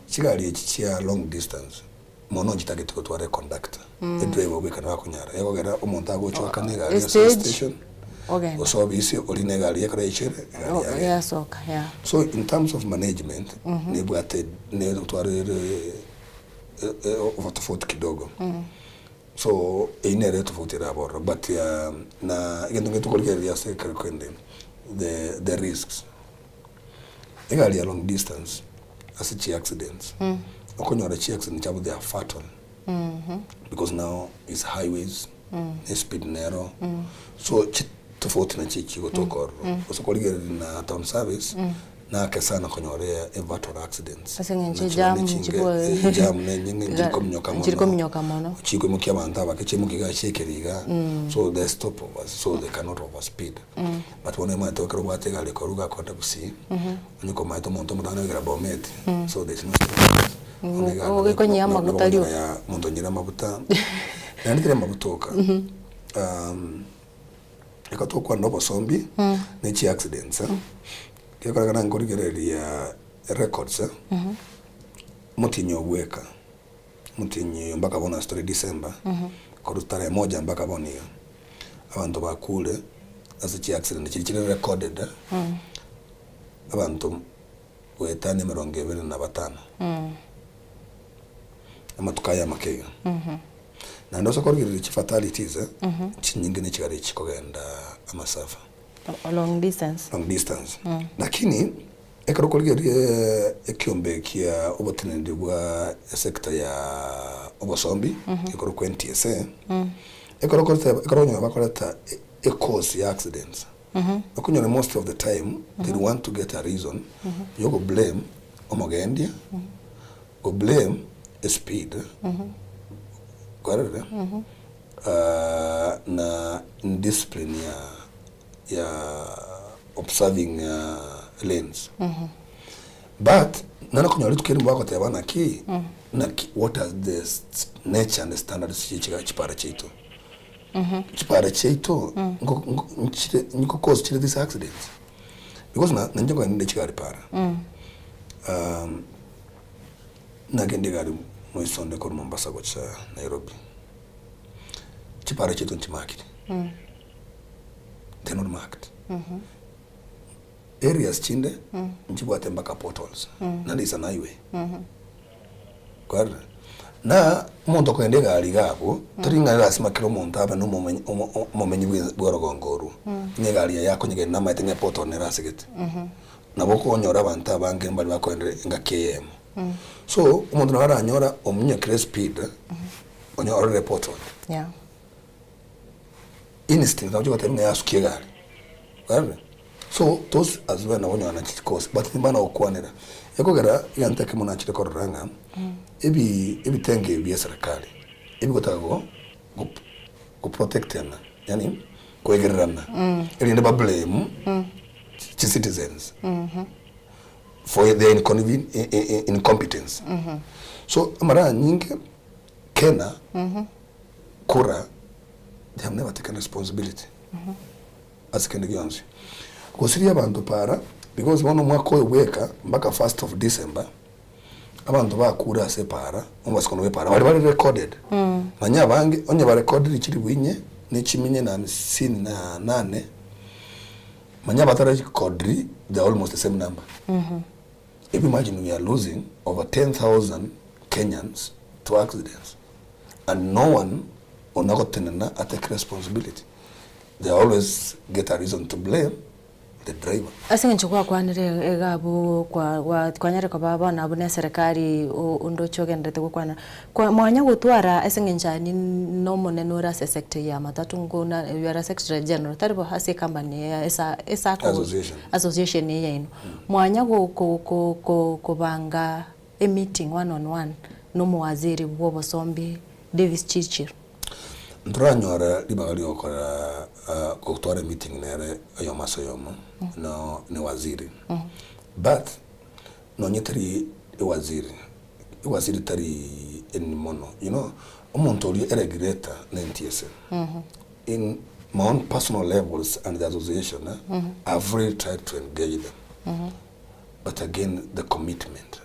Chigari echi chia long distance, mono nchitagete gotwara econductor. Edriver obweka nabo akonyara. Egogera omonto agochoka na egari ase Estage, station, ogenda. gose obisi orine egari ekero yaichere, egari yagenda. Yasoka, yeah. So in terms of management, nebwate netwarire obotofauti kidogo. So eyio nere etofauti erabe ororo but na egento nkere tokorigereria ase ekero kende the risks. Egari ya long distance ase chi accidents, okonyora chi accident chiabo they are fatal because now is highways, ne speed nero, so chitofauti nachi chigotoka ororo. Gose korigereria na town service, nake sana konyora fatal accidents. Ase eng'encho Nachi ejam naende chinge, ejam ne enyinge nchiri kominyoka nchiri mono. kominyoka mono. Chikoimokia abanto abake chiaimokia iga chiekeri iga, so they stop over, so they cannot overspeed. But bono omanyete ekero obwate egari korwa iga akoenda Gusii, onye komaete omonto omotang'ani oigera Bomet, so there is no stop. Bono egari nabo Ogekonyia nabo amaguta rioka. okonyora ya omonto onyire amaguta, naende teri amaguta oka. Ekero togokwana obosombi, ne chi accidents, gekorekana nkorigereria records, omotienyi obweka, omotienyi oyo mpaka bono ase tore December, korwa tarehe moja mpaka bono iga, abanto bakure ase chi accident chiria chire recorded, abanto goetania emerongo ebere na batano, amatuko aya amake iga. Naende ase okorigereria chifatalities, chinyinge ne chigari chikogenda amasafa. Long distance. Long distance. Lakini ekero okorigereria ekiombe kia oboteneneri bwa esector ya obosombi, ekorokwa NTSA, ekero okoreta ekero okonyora bakoreta ecause ya accidents, okonyora most of the time they want to get a reason ya okoblame omogendia, koblame espeed, kwarorire, na indiscipline ya ya observing lanes. But naro okonyora rituko erimo bagoteba naki, naki what are the nature and the standards chie chiga chipara chiaito. Chipara chiaito nko nko nchire nko cause chire these accidents. Because na nainche nkogenda chigari para, nagenda egari moisonde korwa Mombasa gocha Nairobi, chipara chiaito nchimakire. They're not marked. Areas chinde nchibwate mpaka potholes. Naende is an highway. Kwarora? Na omonto okogenda egari iga abwo, tari ng'a lasima kera omonto abe na omomenyi omomenyi bwe bwa orogongo orwo. Ng'a egari eye akonyegenda namanyete ng'a epothole nere asegete. Nabo okonyora abanto abange mbari bakoendera engaki eyemo. So, omonto nabo aranyora omunyokire espeed, onye orore epothole. Instinct nabo chigotebia ng'a yasukia egari. Kwarora? So, those as well nabo onyora nachi chikosi, but timbana gokwanera. Ekogera egento ekemo nachire korora ng'a, ebi ebitenge ebi bia eserekari, ebigotaka go go goprotectiana, yaani koegererana, erinde ba blame chi citizens for their inconven incompetence. So, amara anyinge, Kena, Kura, they have never taken responsibility ase kende gionsi. Gosiria abanto para, because bono omwaka oyo bweka mpaka first of December, abanto bakure ase epara, omobasikano bwa epara, baria bare recorded. Manya abange, onye barecordiri chilifu inye, ne chiminye na hamsini na nane, manya abatarecordiri, they are almost the same number. If you imagine we are losing over 10,000. Kenyans to accidents and no one onagotenena atake responsibility they always get a reason to blame the driver. Ase eng'encho gwakwanire iga abwo kwa gwa kwanyare koba bono abwo na eserekari o onde oche ogenderete gokwana, kwa mwanya gotwara ase eng'encho aye ni nomonene ore ase esector eye ya matatu nkona you are a secretary general tari bo ase ecompany eye esa esacco Association. association eye yaino. Mwanya go ko ko ko kobanga emeeting one on one na omowaziri bwa obosombi Davis Chirchir. Ntoranyora ribaga riogokora gotwara emeeting nere oyomo ase oyomo no ne waziri but nonye tari ewaziri, ewaziri tari eni mono you know omonto oria eregulator na NTSA in my own personal levels and the association I've really tried to engage them but again the commitment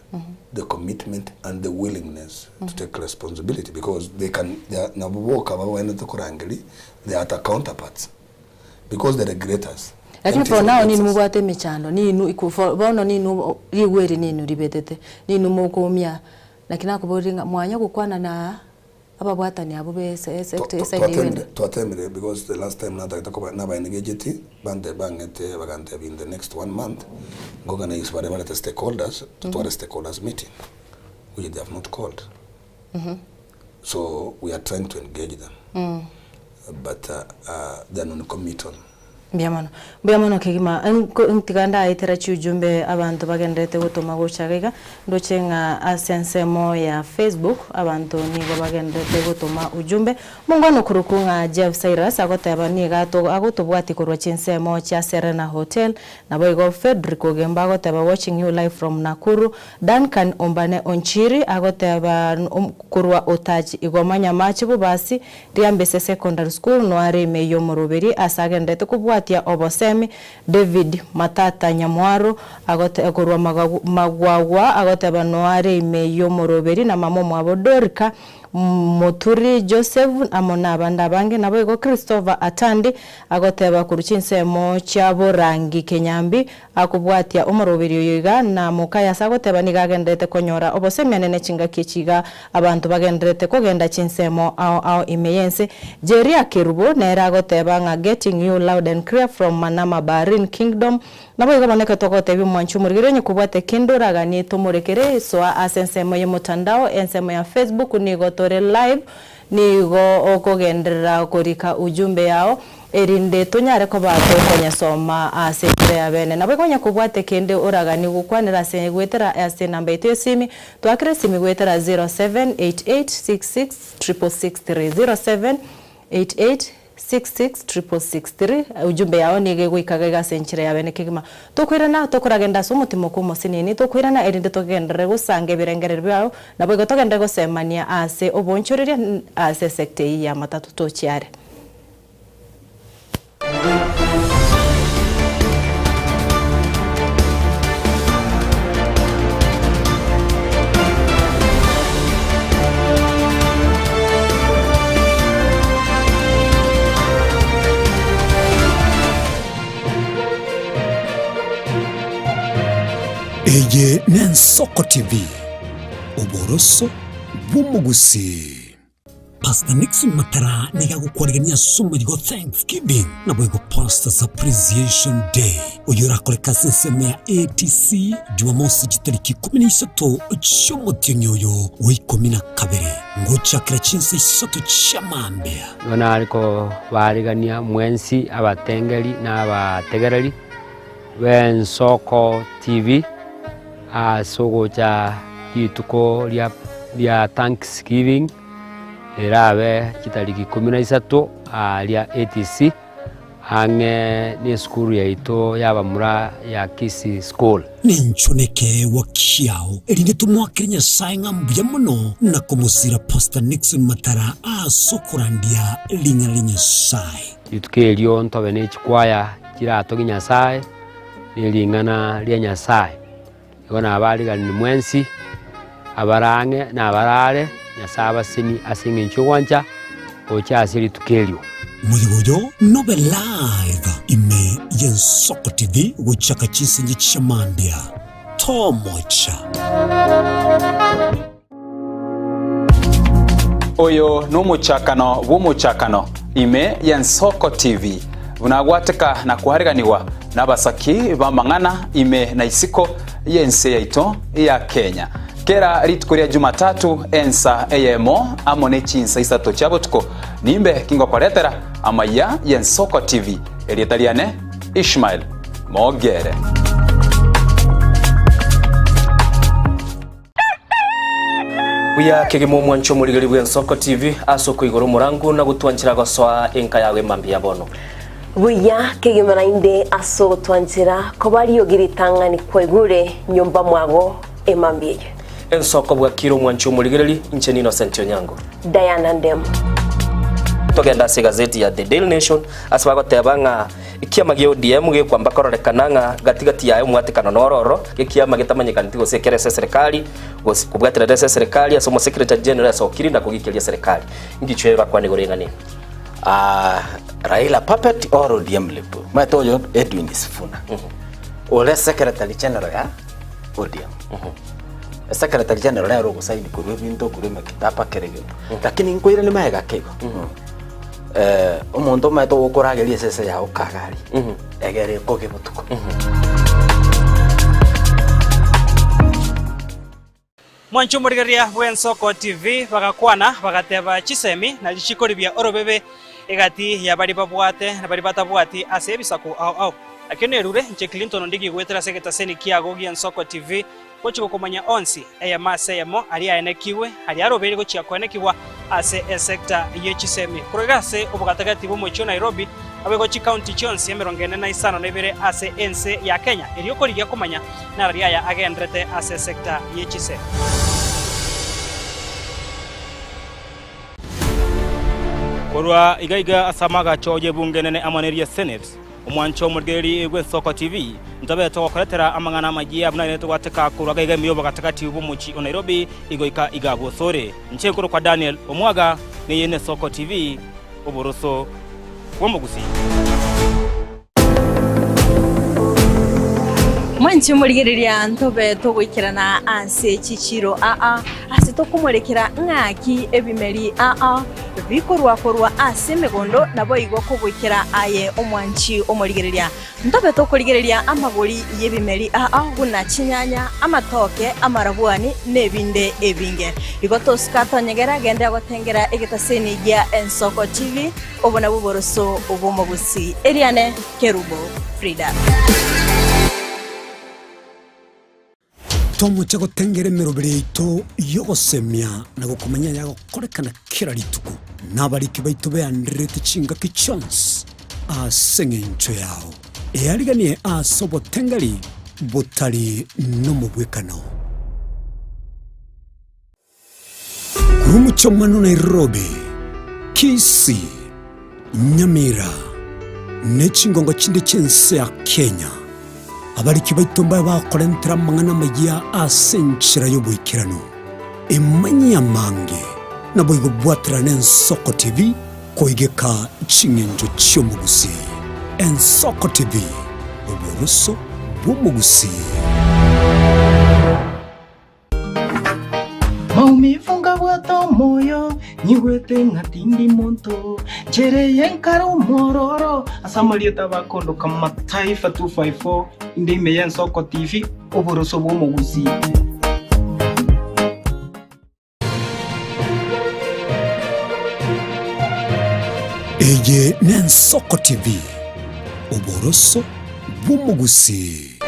the commitment and the willingness to take responsibility because they can they are nabo boka babwenerete korangeria they are the counterparts because the regulators Lakini for now ninu mobwate emechando ninu iko for bono ninu rigwe eri ninu ribetete ninu mokoumia naki nakoboria ng'a mwanya gokwana na ababwatani abwo be ese ese eside eywo ende. Twatemire because the last time natagete koba nabaenegejeti bante bang'ete bagantebia in the next one month nkoorganize baria barete stakeholders totware stakeholders meeting which they have not called so we are trying to engage them but they are non committal. Mbuya mono. Mbuya mono kegima. Nko tiga ndaetera chiujumbe abanto bagenderete gotoma gocha iga iga, ndoche ng'a ase ensemo ya Facebook abanto nigo bagenderete gotoma ujumbe. Mongwana okorokwa ng'a Jeff Cyrus agoteba nigo ato agotobwatia korwa chinsemo chia Serena Hotel, Naboigo Fredrick Ogembo agoteba watching you live from Nakuru, Duncan Ombane Onchiri agoteba korwa Otachi Igoma Nyamache Bobasi, Riambese Secondary School noare ime y'omoroberi ase agenderete kobwatia obosemi, David Matata Nyamwaro agote korwa Magwagwa agoteba noare ime y'omoroberi na mama omwabo Dorika Moturi Joseph amo nabande abange. Naboigo Christopher Atandi agoteba korwa chinsemo chia Borangi Kenyambi akobwatia omoroberi oyo iga, na mokaye ase agoteba nigo agendererete konyora obosemiane ne chingaki echi iga abanto bagendererete kogenda chinsemo ao ao ime y'ense. Jeria Kerubo nere agoteba ng'a getting you loud and clear from Manama Bahrain Kingdom Naboigo bono ekero togotebia omwanchi omorigereria onye kobwate kende oraganie tomorekere, soa ase ensemo y'omotandao, ensemo ya Facebook nigo tore live, nigo okogenderera korika ujumbe yao erinde tonyare koba tokonyesoma ase enchera ya bene. Naboigo onye kobwate kende oraganie gokwanera ase goetera ase enamba yaito y'esimi, twakere esimi goetera 0788666663, 0788. 666663 Ujumbe yao nigo egoika iga iga ase enchera ya bene kegima. Tokoirana tokoragenda ase omotimo kwa omosinini, tokoirana erinde togenderere gosanga ebirengererio biao, naboigo togenderere gosemania ase oboonchoreria ase esecta eyio ya matatu tochie are. Eye n'Ensoko TV, oboroso bw'omogusii. Pastor Nixon Matara nigo agokwarigania ase omorigo Thanksgiving naboigo Pastors Appreciation Day oyo orakoreke ase ensemo ya ATC Jumamosi chitariki 13 chi'omotienyi oyo wa 12 ngochakera chinsa isato chia mambia. Igo nare kobaarigania mwensi abatengeri na abategereri b'Ensoko TV ase ogocha rituko ria ria Thanksgiving erabe chitariki ikomi na isato aaria ATC ang'e na esukuru yaito y'abamura ya Kisii School. Ninchwo nekeegwa kiao, erinde tomoakere Nyasae ng'a mbuya mono na komosira Pastor Nixon Matara ase okorandia ring'ana ria Nyasae. Rituko erio ntobe ne chikwaya chiratogie Nyasae, ne ring'ana ria Nyasae. Igo nabariganire mwensi, abare ang'e na abare aare, Nyasae abasenie ase engencho y'ogwancha gocha ase rituko erio. Omoyega oyo nobe live ime y'Ensoko TV gochaka chinsinyo chia mambia. Tomocha. Oyo nomochakano bw'omochakano ime y'Ensoko TV, buna agwateka na koareganigwa nabasaki b'amang'ana ime na isiko y'ense yaito ya Kenya. Kera rituko ria Jumatatu ensa eyemo amo ne chinsa isato chia botuko nimbe kingokoretera amaiya y'Ensoko TV. Erieta riane Ishmael Mogere. Buya kegima omwancho omorigeri bw'Ensoko TV ase okoigora omorango na gotwanchera gosoa enka yago emambia bono. Buya kegima naende ase ogotwanchera koba riogi ritang'ani kwaigure nyomba mwago emambia eye. Ensoko bwakire omwancho omorigereri, inche n'Innocent Onyango. Diana Ndemo. Togende ase egazeti ya The Daily Nation ase bagoteba ng'a Ekiama gia ODM gekwamba kororekana ng'a gati gati yaye omwatekano noro ororo, ekiama getamanyekaneti gose ekere ase eserekari, gose kobwaterera ase eserekari ase omosecretary general asokire na kogikeria eserekari. Ngichwe bakwane igoro ing'ana eye. Ah, Raila puppet or ODM lip. Maete oyo Edwin Sifuna. Ore secretary general ya ODM. Secretary general nere ogosaini korwa ebinto korwa emekitaba kera egento. Lakini nkoirane magega keigo. Eh, omonto omanyete ogokorageria esese yao kagari egere ekoge botuko. Mwanche omorigereria bw'Ensoko TV bagakwana, bagateba chisemi na richiko ribia orobebe egati ya baria babwate na baria batabwati ase ebisaku ao ao. Nakio nerure inche Clinton Ondigi goetera ase egetaseni kiago gi'Ensoko TV Gochia gokomanya onsi, eyemo ase eyemo, aria aenekigwe, aria arobeire gochia koenekigwa ase esecta ye chisemi. Korwa iga ase obogatagati bw'omochie o Nairobi, naboigo chikaunti chionsi emerongo ene na isano na ibere ase ense ya Kenya, erio korigia komanya narari aya agenderete ase esecta ye chisemi. Korwa iga iga ase amagacho y'ebunge enene amo neria Senate, Omwancho omorigereria bw'Ensoko TV, ntobe togokoretera amang'ana amayia buna ere togwateka korwa gaiga ime y'obogatagati bw'omochie o Nairobi igoika iga bw'osore. Inche nkorokwa Daniel Omwaga, neye n'Esoko TV, oboroso bw'omogusii. Mwanche omorigereria ntobe togoikerana ase chichiro aa, ase tokomorekera ng'aki ebimeri aa. Bikorwa korwa ase emegondo, naboigo kogoikera aye omwanchi omorigereria. Ntobe tokorigereria amagori y'ebimeri aa buna chinyanya, amatoke, amarabwani, na ebinde ebinge. Igo tosuka tonyegera, genderera gotengera egetaseni gia Ensoko TV, obo nabwo oboroso bw'omogusii. Eriane Kerubo Frida. Tomoche gotengera emeroberi yaito y'ogosemia na gokomanya ayagokorekana kera rituko, na abariki baito beandererete chingaki chionsi ase engencho yao. Eariganie ase obotengeri botari nomobwekano. Korwa omochie Nairobi, Kisii, Nyamira, ne chingongo chinde chi'ense ya Kenya, abariki baito mbabe bakorentera amang'ana amayia ase enchera y'oboikeranu. Emanyie amange, naboigo bwaterane Ensoko TV koigeka ching'encho chi'omogusii. Ensoko TV, oboroso bw'omogusii. Maumivu nkabwata omoyo, nyigwete ng'a tindi monto, Nchera eye nkare omwororo, ase amarieta bakondoka Mataifa 254, inde ime y'Ensoko TV, oboroso bw'omogusii. Eye n'Ensoko TV, oboroso bw'omogusii.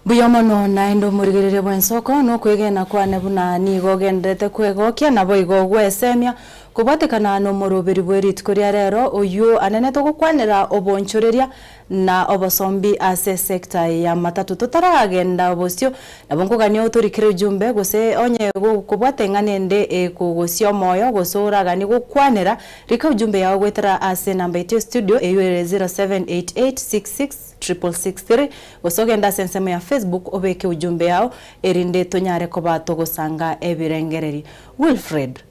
Mbuya mono naende omorigereria bw'ensoko, nokwegena kwane buna nigo ogendererete kwegokia, naboigo gwesemia. Kobwatekana nomoroberi bwe rituko ria rero oyio anene togokwanera obonchoreria na obosombi ase esecta ya matatu. Totaragenda bosio nabo nkogania otorikere ujumbe gose onye gokobwata eng'ana ende ekogosia omoyo gose oraganie gokwanera rika ujumbe yao goetera ase enamba yaito ya studio eyio ere 0788666663 gose ogende ase ensemo ya Facebook obeke ujumbe yao erinde tonyare koba togosanga ebirengereri. Wilfred.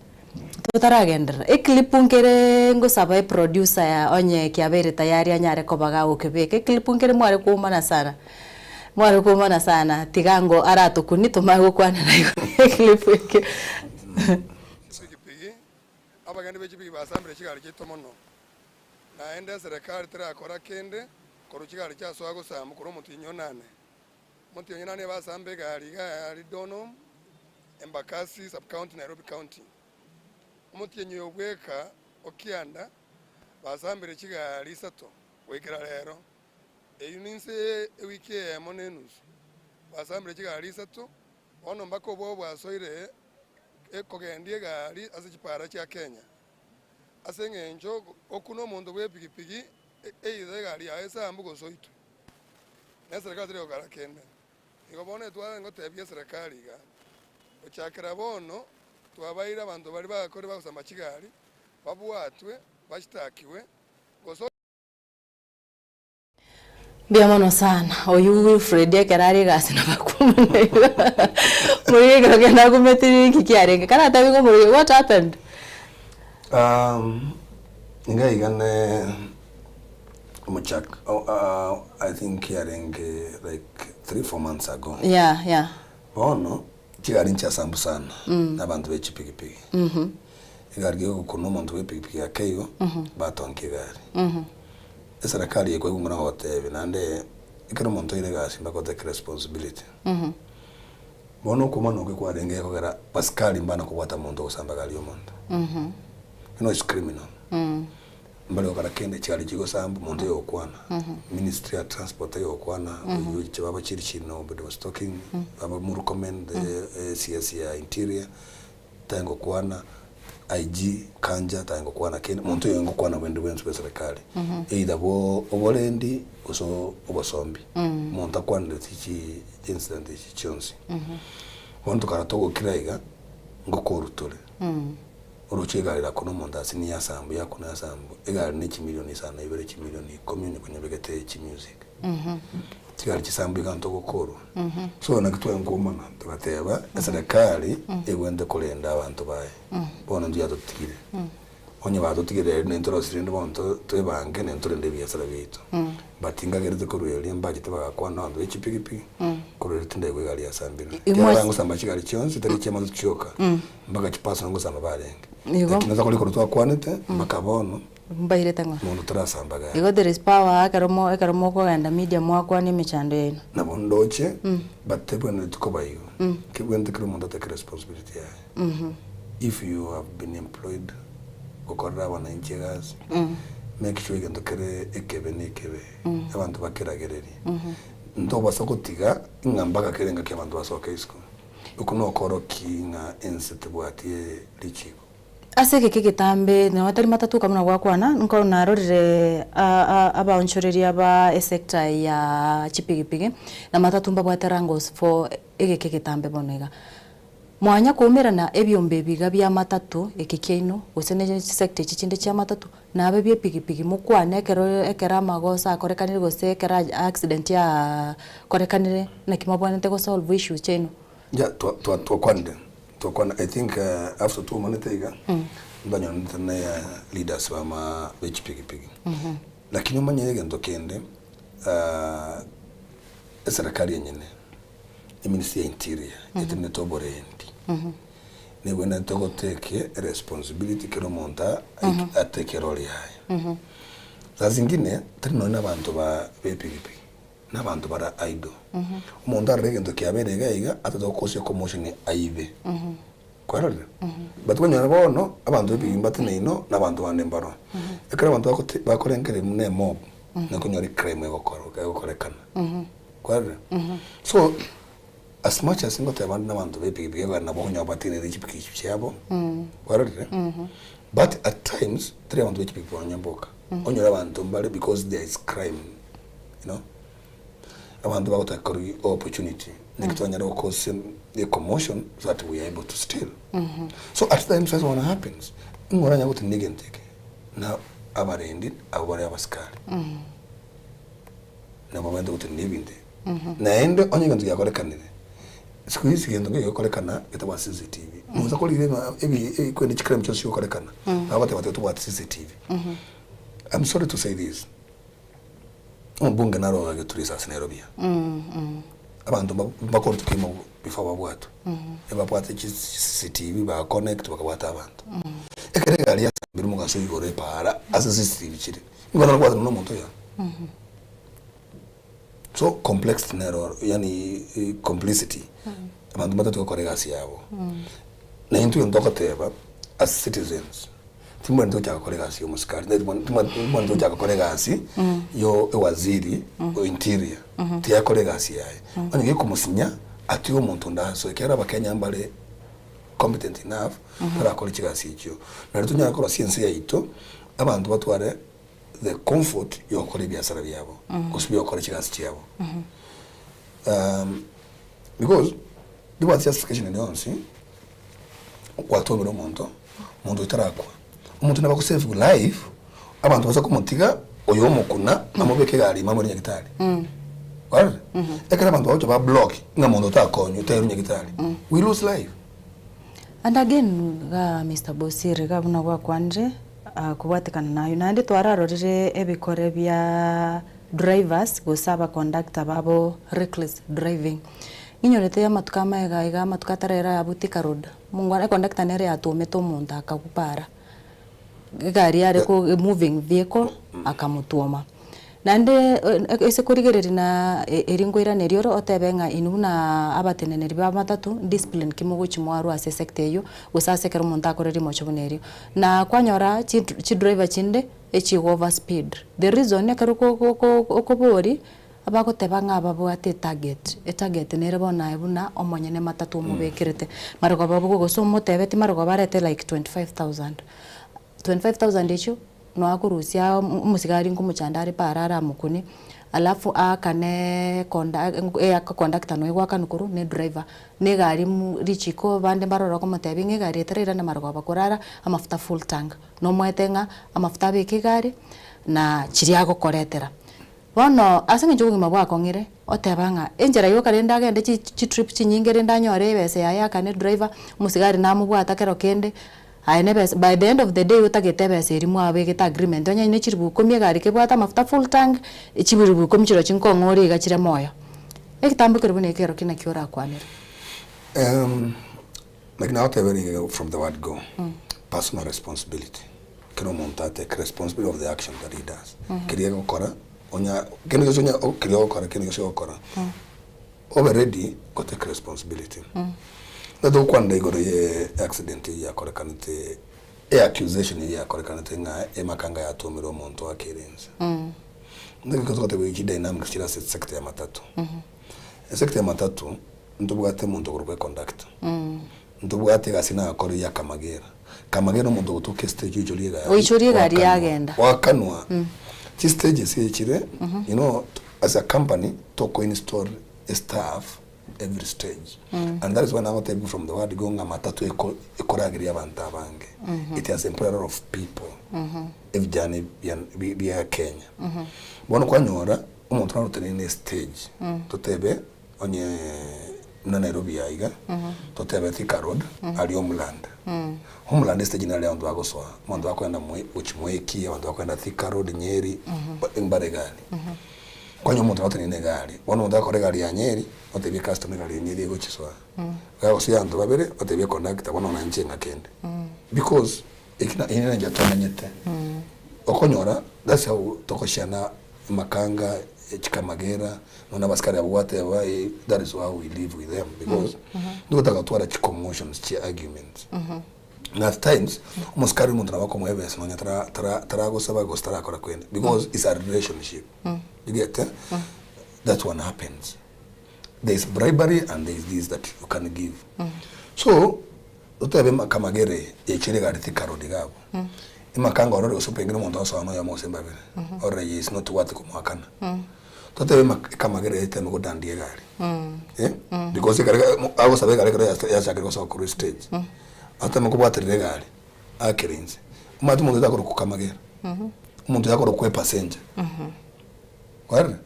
Totaragenderera, eclip nkere ngosaba eproducer ya onye kiabeire tayari anyare koba gagokebeka, eclip nkere mware koumana sana, mware koumana sana tiga ango aratokuni tomanye gokwanera igoro ya eclip ekio. Chipigipigi, Abageni be chipigipigi basambire chigari chiaito mono, naende eserekari terakora kende korwa chigari chiasoa gosambwa korwa omotienyi onane. Omotienyi onane basamba egari iga ya Ridonum, Embakasi Sub-County, Nairobi County. Omotienyi oyo bweka o kianda basambire chigari isato goikera rero. Eyio ninse ye ewiki eyemo na enusu. Basambire chigari isato, bono mpaka obwoba bwasoire ekogendia egari ase chipara chia Kenya. Ase eng'encho okuna omonto bw'epigipigi either egari yaye esambu gose oitwe. Na eserekari teri gokora kende. Igo bono etwarenge gotebia eserekari iga, gochakera bono twabaeire abanto baria bagakore bagosamba chigari, babwatwe, bashtakiwe, gose. Mbuya mono sana. Oyio Wilfred ekero are egasi nabakumana igo. Morigia ekero kende akumete ninki kiarenge. Karatebi ng'a omorigia what happened? Um, iga iga ne omochak I think yarenge like 3 4 months ago. Yeah, yeah. Bono chigari nchiasambu sana na abanto be chipigipigi. Egari gegokuna omonto bwe epigipigi ake igo, batonka egari. Eserekari ekoigwa buna gotebia naende ekero omonto oire egasi mpaka otake responsibility. Bono okomana okwo kwarenge gekogera basikari mbana kobwata monto ogosamba egari ya omonto. You know it's criminal. Mbare gokora kende chigari chigosambwa omonto oyogokwana, ministry ya transport eyogokwana, oywo chibaba chiri chiri nobody was talking, baba Murkomen the CS ya interior tari gokwana, IG Kanja tari gokwana kende, monto oyo ngokwana bwende bwensi bwe serikali, either bwo oborendi gose obosombi, omonto akwanereti chi incident echi chionsi. Bono tokara togokira iga, ngokoru tore, oroche egari rakuna omonto ase niyo asambu yakuna asambu, egari ne chimilioni isano na ibere chimilioni ikomi onye konyebegete chimusic. Chigari chisambu iga ntogokorwa. So naki twenkomana togateba eserekari egwente korenda abanto baye. Bono intwe yatotigire. Onye batotigire ere naintwe torosire rende bono twebange naintwe torende ebiasara biaito. But ngagerete korwa erio mbachete bagakwana abanto be chipigipigi, korwa erio tindaigwa egari yasambirwe. Ekiagera bagosamba chigari chionsi tari chiamato chioka, mpaka chipersonal ngosamba barenge. Lakini ase korwa twakwanete mpaka bono. Mbairete ng'a? Monto torasamba gari. Igo there is power ekero mo ekero mokogenda media mwakwana emechando yaino. Nabo ndoche, but tebwenereti koba igo. Kebwenerete kera omonto atake responsibility yaye. If you have been employed gokorera abananchi egasi, make sure egento kere ekebe na ekebe, abanto bakeragererie. Ntobasa gotiga ng'a mpaka kera engaki abanto basoke isiko. Oko nokorokia ng'a ense tebwati richiko. Ase egeka egetambe nonya tari matatuka buna gwakwana, nko narorire abaonchoreria ba esector ya chipigipigi na matatu mbabwate wrangles for egeka egetambe bono iga. Mwanya koumerana ebiombe ebi iga bia matatu eke kiaino gose ne chisector echi chinde chia matatu nabe bia epigipigi mokwane ekero ekero amagoso akorekanire gose ekero accident yakorekanire naki mobwenerete gosolve issues chiaino. Yeah, twakwanire. Tokwana I think after twaumanete iga nbanyoranete na leaders bama be chipigipigi lakini omanye egento kende eserekari enyene eministry ya interior etenenete oborendi nebwenerete gotake eresponsibility kera omonto atake erori yaye. Saa zingine tari nonye na abanto ba epigipigi na abanto bare idle. Omonto arore egento kiabeire iga iga atete gokosia commotion aibe. Kwarorire? But kwanyora bono abanto b'epigipigi mbateneino na abanto bande mbaro. Ekero abanto bagote bakorengereria buna emob, nakonyora ecrime egokorwa egokorekana. Kwarorire? So as much as ngoteba ande na abanto b'epigipigi ekero nabo okonyora batenenire chipigipigi chiabo, kwarorire? But at times tari abanto be chipikipiki nonya mboka, onyore abanto mbare because there is crime you know, abanto bagotaka kori opportunity naki twanyara go cause a commotion so that we are able to steal. So at times that's what happens, ng'a oranyare gotenena egento eke na abarendi abwo bare abasikari, nabo babwenerete gotenena ebinto ebi. Naende onye egento giakorekanire, siku hizi gento nkeiyo gegokorekana getabwati CCTV. Nosa korigia ng'a ebi ebi chicrime chionsi chigokorekana, bagoteba titobwati CCTV. I'm sorry to say this, omobunge naro oagetwe risasi Nairobi aa. Abanto mbakoreti kimo before babwatwe, ebabwate chi CCTV ba connect bakabwata abanto. Ekero egari yasambire omogaso igoro epaara ase CCTV chire, nigo naro kobwatana na omonto oyomo. So complexity nero oro yaani complicity, abanto mbatari gokora egasi yabo. Na intwe egento togoteba as citizens, timwenereti gochaka gokora egasi ya omosikari, timwenereti gochaka gokora egasi ya ewaziri o interior, tiyakora egasi yaye. Onye gekomosinya, atige omonto onde asoe, ekiagera abakenya mbare competent enough, barakore chigasi echio. Nario tonyare korosia ense yaito, abanto batware the comfort ya gokora ebiasara biabo, gose bia gokora chigasi chiabo. Because ribwate justification ende yonsi, gwatwomire omonto, omonto oyio tarakwa, omonto nabo agosave life, abanto base komotiga oyo omokuna amobeke egari ime amoire nyagetari. Kwarorire? Ekero abanto bagocha ba block ng'a monto takonywa tairwe nyagetari, we lose life. And again igaa Mister Bosire iga buna gwakwanire, kobwatekana naywo, naende twararorire ebikore bia drivers gose abaconductor babo reckless driving. Ninyorete amatuko amaega iga amatuko atarera abwo Thika Road, omongwana econductor nere yatwomete omonto akagwa para, egari yare ko moving vehicle akamotwoma. Naende ase korigereria na eri nkoiraneria ore otebe ng'a inwe buna abateneneri ba matatu discipline ki mogochia mwarwa ase esector eyio gose ase ekero omonto akore rimocho buna erio. Na kwanyora chidriver chinde echigo over speed. The reason ekero okoboria abagoteba ng'a babwate etarget, etarget nere bono aye buna omonyene matatu omobekerete. Marogoba gose omotebetie marogoba arete like 25,000, 25,000 echio. Noa akorusia omosigari nkomochanda are paara aramokune, alafu aakane konda conductor noyo goakanwa korwa ne driver, na egari richiko bande mbarore okomotebia ng'a egari etarairana marogoba korara amafuta full tank, nomoete ng'a amafuta abeke egari na chiria agokoretera. Bono ase eng'encho obogima bwakong'ire, oteba ng'a enchera yoka rende agende chi chitrip chinyinge rende anyore ebesa yaye akane driver, omosigari namobwata kero kende, aye na ebesa by the end of the day otagete ebesa eria mwabegete agreement onye ne chilifu ikomi egari kebwate amafuta full tank, chilifu ikomi chirochio nkong'ore iga chire moyo. Egetambo keria buna ekero ki naki orakwanere? Naki nagoteberia iga from the word go, personal responsibility. Kera omonto a take responsibility of the action that he does. Keria agokora, onya kende gionsi onya keria ogokora kende gionsi ogokora, obe ready go take responsibility. Ekero togokwanera igoro ye accident eywo yakorekanete, e accusation eywo yakorekanete ng'a emakanga yatwomire omonto akere inse. Nigo togoteba chi dynamics chire ase sector ya matatu. Esector ya matatu, ntobwate omonto okorokwa econductor. Ntobwate egasi nakorire ya Kamagera. Kamagera omonto ogotoka estage oichorie egari. Oichorie egari yagenda. Gwakanwa. Chistages echire, you know, as a company, toko install staff every stage. And that is why nagotebia from the word go ng'a matatu eko ekorageria abanto abange. It has employed a lot of people. Ebijana bia bia Kenya. Bono kwanyora, omonto narotenene estage, totebe Onye buna Nairobi aa iga, totebe Thika Road, aria Homeland. Homeland estage nere aria abanto bagosoa, abanto bakoenda Moi gochia Mwiki, abanto bakoenda Thika Road, Nyeri, mbare egari. Kwanyora omonto nagotenenia na egari, bono omonto agakora egari ya Nyeri, otebie ecustomer egari ya Nyeri egochisoa. Gagosoa abanto babere, otebie econductor bono nanche ng'ake ende. Because eki na eye nenchera tomenyete, okonyora that's how tokoshiana amakanga, chikamagera, nonya na abasikari abwo gwateba that is how we live with them because nigo totaka gotwara chi commotions chi arguments. Na at times, omosikari omonto nabo akomoa ebesa nonya tara tara taragosaba gose tarakora kende because it's a relationship. You get eh? That one happens. There is bribery and there is this that you can give. So, Totebe kamagere yaichire egari tikarodi iga abwo. Emakanga orore gose pengine omonto agosoa noyomo gose mbabere, orore yes notobwate komoakana. Totebe ekamagere eteme godandia egari, eh, because ekero agosaba egari ekero yachakire gosoka korwa estage, ateme kobwaterera egari, aakere inse. Omanyete omonto takorokwa kamagera, omonto oyo akorokwa epassenger. Kwarora?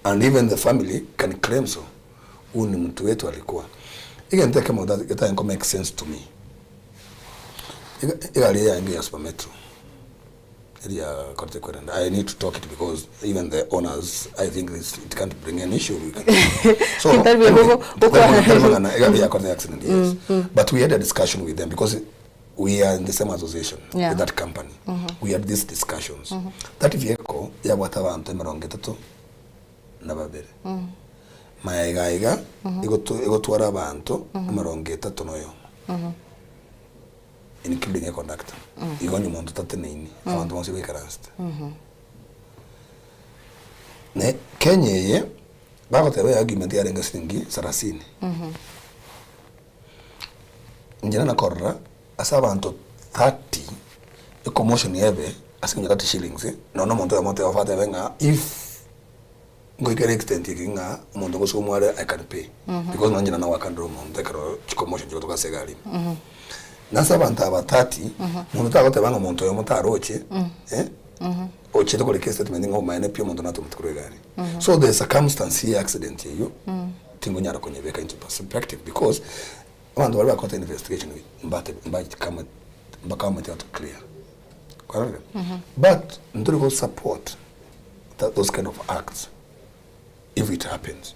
And even the family can claim so, huyu ni mtu wetu alikuwa. Egento ekemo getari ko make sense to me, egari eye yarenge ya Super Metro, eria yakorete kwerenda, I need to talk it because even the owners I think this it can't bring an issue. We can, so, egari yakorete accident, yes. But we had a discussion with them because we are in the same association with that company. We had these discussions. That vehicle yabwate abanto emerongo etato na babere. Maega iga egotwara abanto emerongo etato na oyomo. Including a conductor. Igo onye omonto tateneini, abanto bonsi baikaransete. Ne Kenya eye, bagoteba eargument yarenge siringi sarasini. Inche nana korora ase abanto 30 ecommotion ebe ase eng'encho ya 30 shillings nonya na omonto oyomo otebe atebe ng'a if ngoikera extent eke ng'a omonto gose omware I can pay because nonya inche nana goakanera omonto ekero chicommotion chigotoka ase egari ime. Na ase abanto aba 30 monto tagoteba ng'a omonto oyomo taroche ochete koreka estatement ng'a omaene pi omonto natometi korwa egari. So the circumstance ye accident eywo tingonyara konyebeka into perspective because abanto baria bakorete investigation mbate mbakame mbakamete out clear. Kwarorire? But ntori go support those kind of acts if it happens.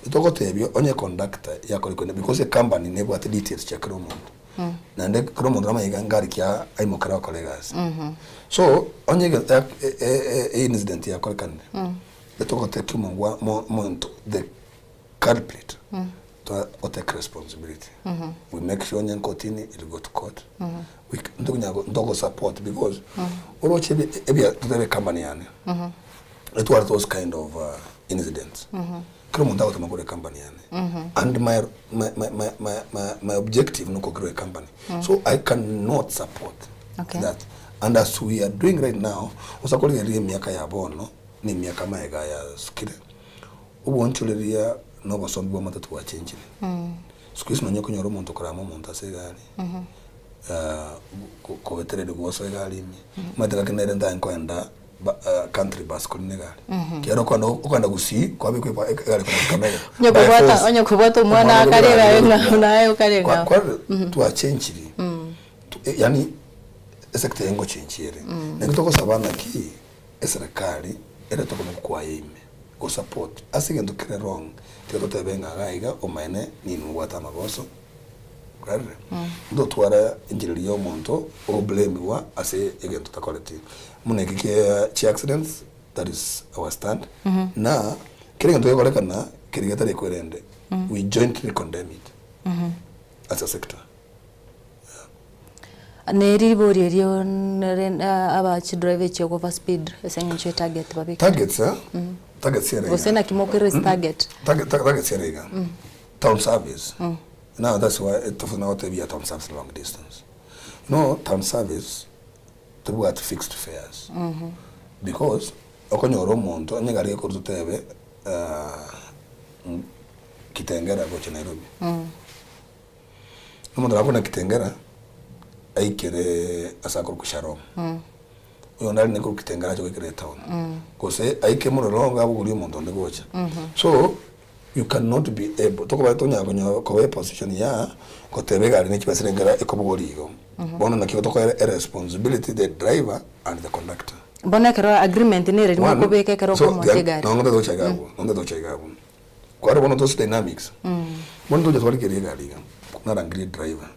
Togotebia onye conductor yakorire because ecompany nebwate details chia kera omonto. Naende kera omonto namanye iga ngari ki aimokere gokora egasi. So onye incident yakorekanire, etogotebia omongwa omonto the culprit to take responsibility. We make sure onye nkotini it will go to court. We ntokonya ntogo support because oroche ebia totebe ecompany yane etware those kind of incidents. Kera omonto agotema kore ecompany yane and my my my my my my my objective nokogirwa ecompany. So I cannot support that and as we are doing right now, osa korigereria emiaka ya bono na emiaka magega yasukire, Obonchoreria na obosombi bw'amatato bwachenchire. Siku hizi nonye okonyora omonto okorama omonto ase egari, kobetereria gosoa egari ime, omanyete gaki nere ntaye nkoenda country bus korina egari. Ekiagera okogenda okogenda gusii kwabekwa eba egari korwa Kakamega. Onye By kobwata force. onye kobwata omwana Omwana akare okobwata egari omwana ng'ao naye okare ng'ao. Twachenchiri, yaani esector eye ngochenchia ere. Naki togosaba naki eserekari ere tokoboko kwaye ime. Go support ase egento kere wrong tiga totebe ng'a iga iga omaene ninwe obwate amagoso kwarire ntotwara enchera ya omonto ogoblemiwa ase egento takoreti buna eki kia chi accidents that is our stand na kera egento gekorekana keria getari ekwerende we jointly condemn it as a sector. Ne ribori erio nere aba chidriver echi over speed ase eng'encho ye target babekire. Targets eh? Targets ere Gose iga. naki mokoraise target? Target targets ere iga. Town service. Now that's why tofauti nagotebia town service long distance. No town service tobwati fixed fares. Because okonyora omonto onye egari ekorwa totebe Kitengela gochia Nairobi. Omonto nabo buna Kitengela aikere ase akorokwa Shalom. Oyonde arenge korwa Kitengela ache goikera etown. Gose aike Mlolongo abogorie omonto onde gocha. So you cannot be able tokoba tonyara konyora koba eposition ya goteba egari ne chibesa renge ekobogoria igo. Bono naki tokoera eresponsibility the driver and the conductor. Bono ekero agreement nere One, mokobeka ekero so okomocha egari. nonye togocha iga abwo, nonye togocha iga abwo. Kware bono those dynamics, bono tocha twarigereria egari iga, narangerie driver,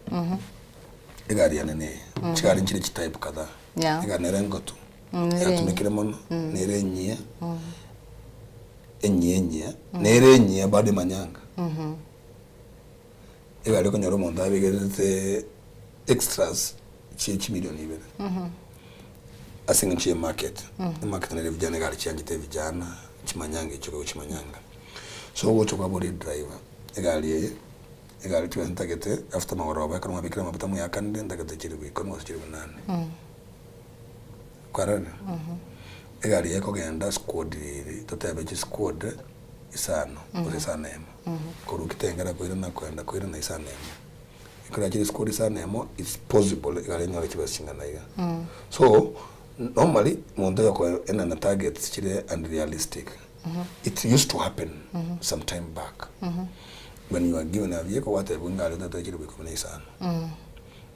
egari yane neye, chigari nchire chitype kadhaa, egari nere engotu, yatumekire mono, nere enyia, enyia enyia, nere enyia bado emanyanga. Egari okonyora omonto abegerete extras chie chimilion ibere, ase eng'encho ye market, emarket nere vijana egari chianchete vijana, chimanyanga echio gochia chimanyanga. So ogocha kwaboria edriver, egari eye. Egari chibesa ntagete after magoroba ekero mwabekire amafuta mweakanire ntagete chilifu ikomi gose chilifu nane. Kwarorire? Egari ekogenda squad eri totebe chisquad isano gose isano na emo. Korwa Kitengela koirana koenda koirana isano na emo. Ekero yachire squad isano na emo it's possible egari enyore chibesa ching'ana iga. So normally monto oyokoenana targets chire unrealistic. It used to happen some time back when you are given a vehicle gwatebiwa ng'a aria otatoe chilifu ikomi na isano.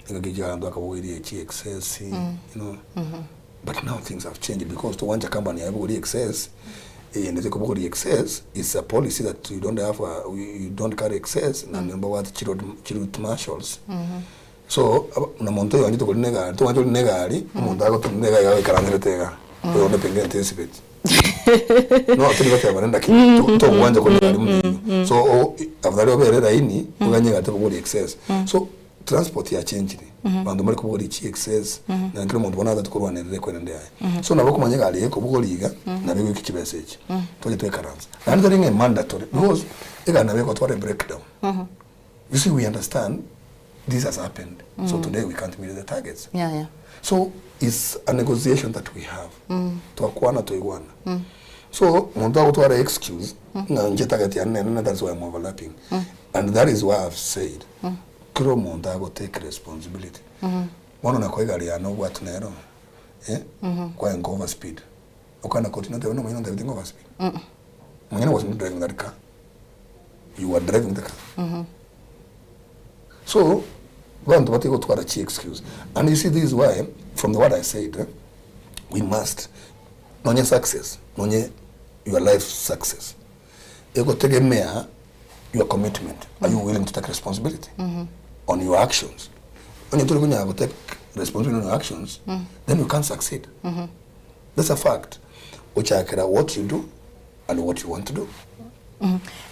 Engaki echi abanto bakabogoria echi excess you know but now things have changed because togwancha company yaye ebogorie excess eyende tekobogoria excess it's a policy that you don't have a, you don't carry excess naende mbabwate chiroad chiroute marshals so aba na monto oyoanchete korina egari togwancha orine egari omonto agotenena iga iga agoikaranserete iga oyonde pengine tesibeti no tari goteba rende lakini togwancha korina egari buna eywo so o afadhali obere laini oganye egari tebogoria excess so Transport yachenchire, abanto mbare kobogoria chi excess, na kera omonto bono atati korwanerera ekwerende yaye. So nabo okomanya egari eye ekobogoria iga, nabo egoika chibesa echi. Toche toikaranse. Naende tari ng'a mandatory because egari nabo egotwara ebreakdown. You see we understand this has happened, so today we can't meet the targets. Yeah, yeah. So it's a negotiation that we have. Twakwana twaigwana. So omonto agotwara excuse ng'a inche target yane nere na that's why I'm overlapping. And that is why I've said Kera omonto ago take responsibility. Bono nakoa egari yane obwate nero eh, kwaye nko over speed. Okana koti notebe nomonyene ontebeti ngo over speed. Monyene was not driving that car. You were driving the car. So, banto batige gotwara chi excuse. And you see this is why from the what I said eh, we must nonye success, nonye your life success egotegemea your commitment are you willing to take responsibility on your actions onye tori konyara go take responsibility on your actions then you can't succeed that's a fact gochakera what you do and what you want to do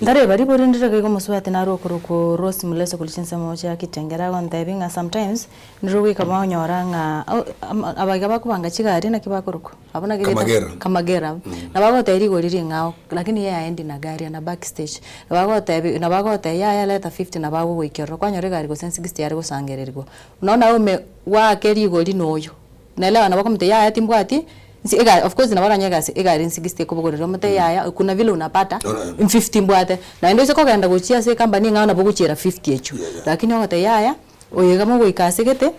Ntareba ribori ndire iga omosubati nare okorokwa Rose Muleso korwa chinsemo chia Kitengela agontebia ng'a sometimes ndire goika mwanyora ng'a abaiga bakobanga chigari naki bakorokwa? Abwo naki rieta Kamagera. Kamagera. Nabo agotebia rigori ring'ao lakini yeye haendi na gari ana backstage. Nabo agotebi nabo agotebia yaya leta fifty nabo agogoikia ororo kwanyora egari gose sixty yare gosangererigwa. Unaona ome goake rigori na oyo. Naelewa nabo akomotebia yaya timbwati nsi ega of course nabo aranyore egasi egari sixty ekobogorera omotebie yaya kuna vile unapata fifty mbwate. Naende oise kogenda gochia ase ecompany eng'ao nabo ogochiera fifty echio. Lakini ogotebia yaya. Oyo iga mogoika ase gete,